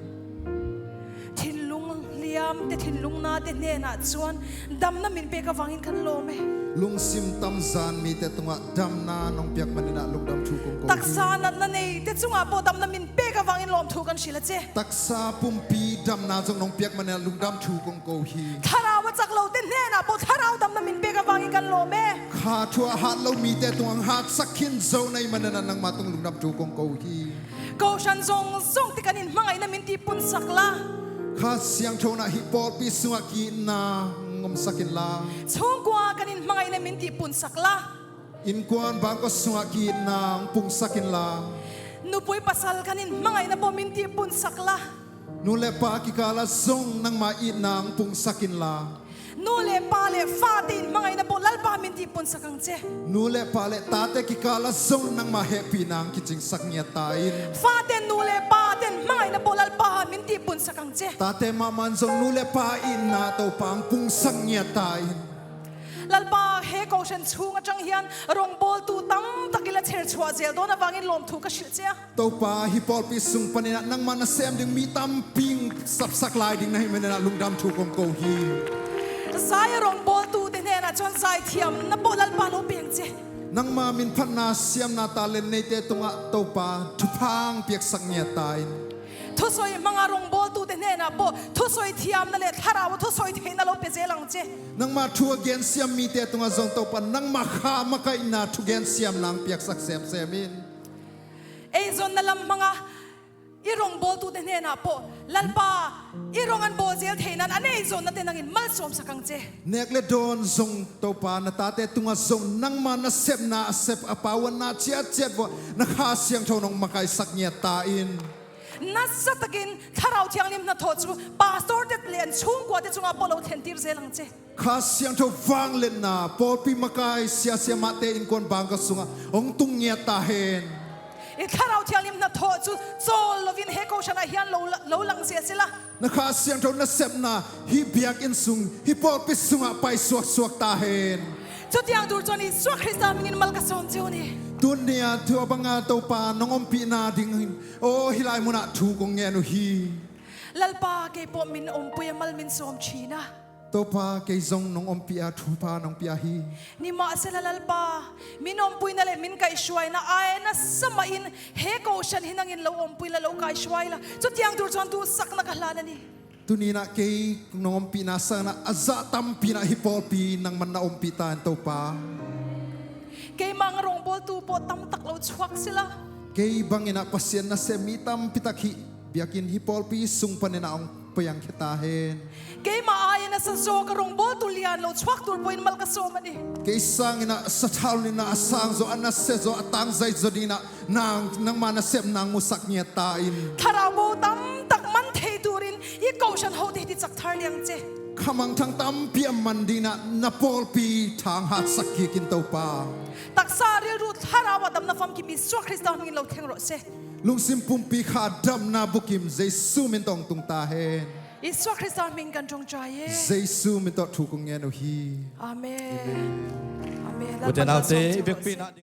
Thinlung liamte, thinlung nate hnenah chuan damna min pek avangin kan lawm e. Lungsim tamzan mite tungah damna nong piak maninah lungdam thu kong ko hi. Taksa natna neite chungah pawh damna min pek avangin lawmthu kan hrilh a che. Taksa pumpi damna zong nong piak maninah lungdam thu kong ko hi. Thlarau a chak lote hnenah pawh thlarau damna min pek avangin kan lawm e. Kha thu a hat lo mite tungah hong hatsak khin zo na hih maninah nangmah tung lungdam thu kong ko hi. Kohhran zawng zawngte kan inhmangaihna min tihpunsak la. Kha Siangtho inah hih pawlpi sungah ki-itna hong omsak inla. Chhungkua kan inhmangaihna min tihpunsak la. Innkuan bangkua sungah ki-itna hong pungsak inla. Nupui pasal kan inhmangaihna pawh min tihpunsak la. Nu le pa kikala zong nangma itna hong pungsak inla. Nu le pa le fate inhmangaihna pawh Lalpa min tihpunsak ang che. Nu le pa le tate kikala zong nangma hehpihna hong kicingsak ngiat ta in. Fate nu le pate inhmangaihna pawh Lalpa min tihpunsak ang che. Tate mahmah in zong nu le pa itna Topa hong pungsak ngiat ta in. Lalpa, he kohhran chhung aṭang hian rawngbawltu tam tak i la chher chhuah zel dawn avangin lawmthu ka hrilh che a. Topa, hih pawlpi sung paninah nangmah nasem ding mi tampi hong sapsak lai ding na hih maninah lungdam thu kong ko hi. Zai a rawngbawltute hnenah chuan zai thiamna pawh Lalpa lo pe ang che. Nangma min phatna siamna talent neite tungah Topa thupha hong piaksak ngiat ta in. Thusawi hmanga rawngbawltute hnenah pawh thusawi thiamna leh thlarau a thusawi theihna lo pe zel ang che. Nangma thu a gensiam mite tungah zong Topa nangma kha makaihna thugen siamna hong piaksak semsem in. Eizawnna lam hmanga i rawngbawltute hnenah pawh Lalpa, i rawng an bawl zel theihna an eizawnna te nangin malsawmsak ang che. Nek le dawn zong Topa, na tate tungah zong nangma nasepna a sep a pauanna chiat chiat vawh na Kha Siangtho nong makaisak ngiat ta in. Nasa takin Thlarau Thianghlim hnathawh chu pastor te leh an chhungkua te chungah pawh lo thlentir zel ang che. Kha Siangtho vangliatna pawlpi makai, sia siamahte, innkuan bangkua sungah hong tung ngiat ta hen. I Thlarau Thianghlim hnathawh chu chawl lovin he kohhranah hian lo, lo lang zel sela. Na Kha Siangtho nasepna hih biakinn sung, hih pawlpi sungah pai suaksuak ta hen. Chutiang tur chuan Isua Krista hmingin mal ka sawm che u ni. Tunia thu a banga Topa nong ompihna dingin aw hih lai munah thu kong ngen uh hi. Lalpa, kei pawh min awmpui a mal min sawm ṭhin a. Topa, kei zong nong ompih a, thupha nong pia hi. Nimahsela Lalpa, min awmpuina leh min kaihhruaina ai nasa mahin he kohhran hi nangin lo awmpui la, lo kaihhruai la. Chutiang tur chuan tu sakna ka hlan a ni. Tuninah kei nong ompihna sanginah a zah tampi inah hih pawlpi nangman na ompih ta in Topa. Keimah ang rawngbawltu pawh tam tak lo chhuak sela. Kei banginah Pasian nasem mi tampi tak hih biakinn, hih pawlpi sung paninah hong piangkhia ta hen. Keimah aia nasa zawka rawngbawltu lian lo chhuak tur pawhin mal ka sawm a ni. Kei sanginah sathau ninah a sang zawh, a nasia zawh, a tangzai zawh dinginah nang, nangma nasepna hong musak ngiat ta in. Thlarau bo tam tak man thei turin i kohhran hote hi ti chak thar leh ang che. Khamangthang tampi a man dinginah na pawlpi tha hong hatsak kik in Topa. Taksa rilru thlarau a damna famkim Isua Krista hmingin lo thleng rawh se. Lungsim pumpi kha damna bukim Jesu min tawh hong tung ta hen. Isua Krista hming kan ṭawngṭai e. Jesu min tawh thu kong ngen uh hi. Amen. Amen. Ute naute, i biakpiakna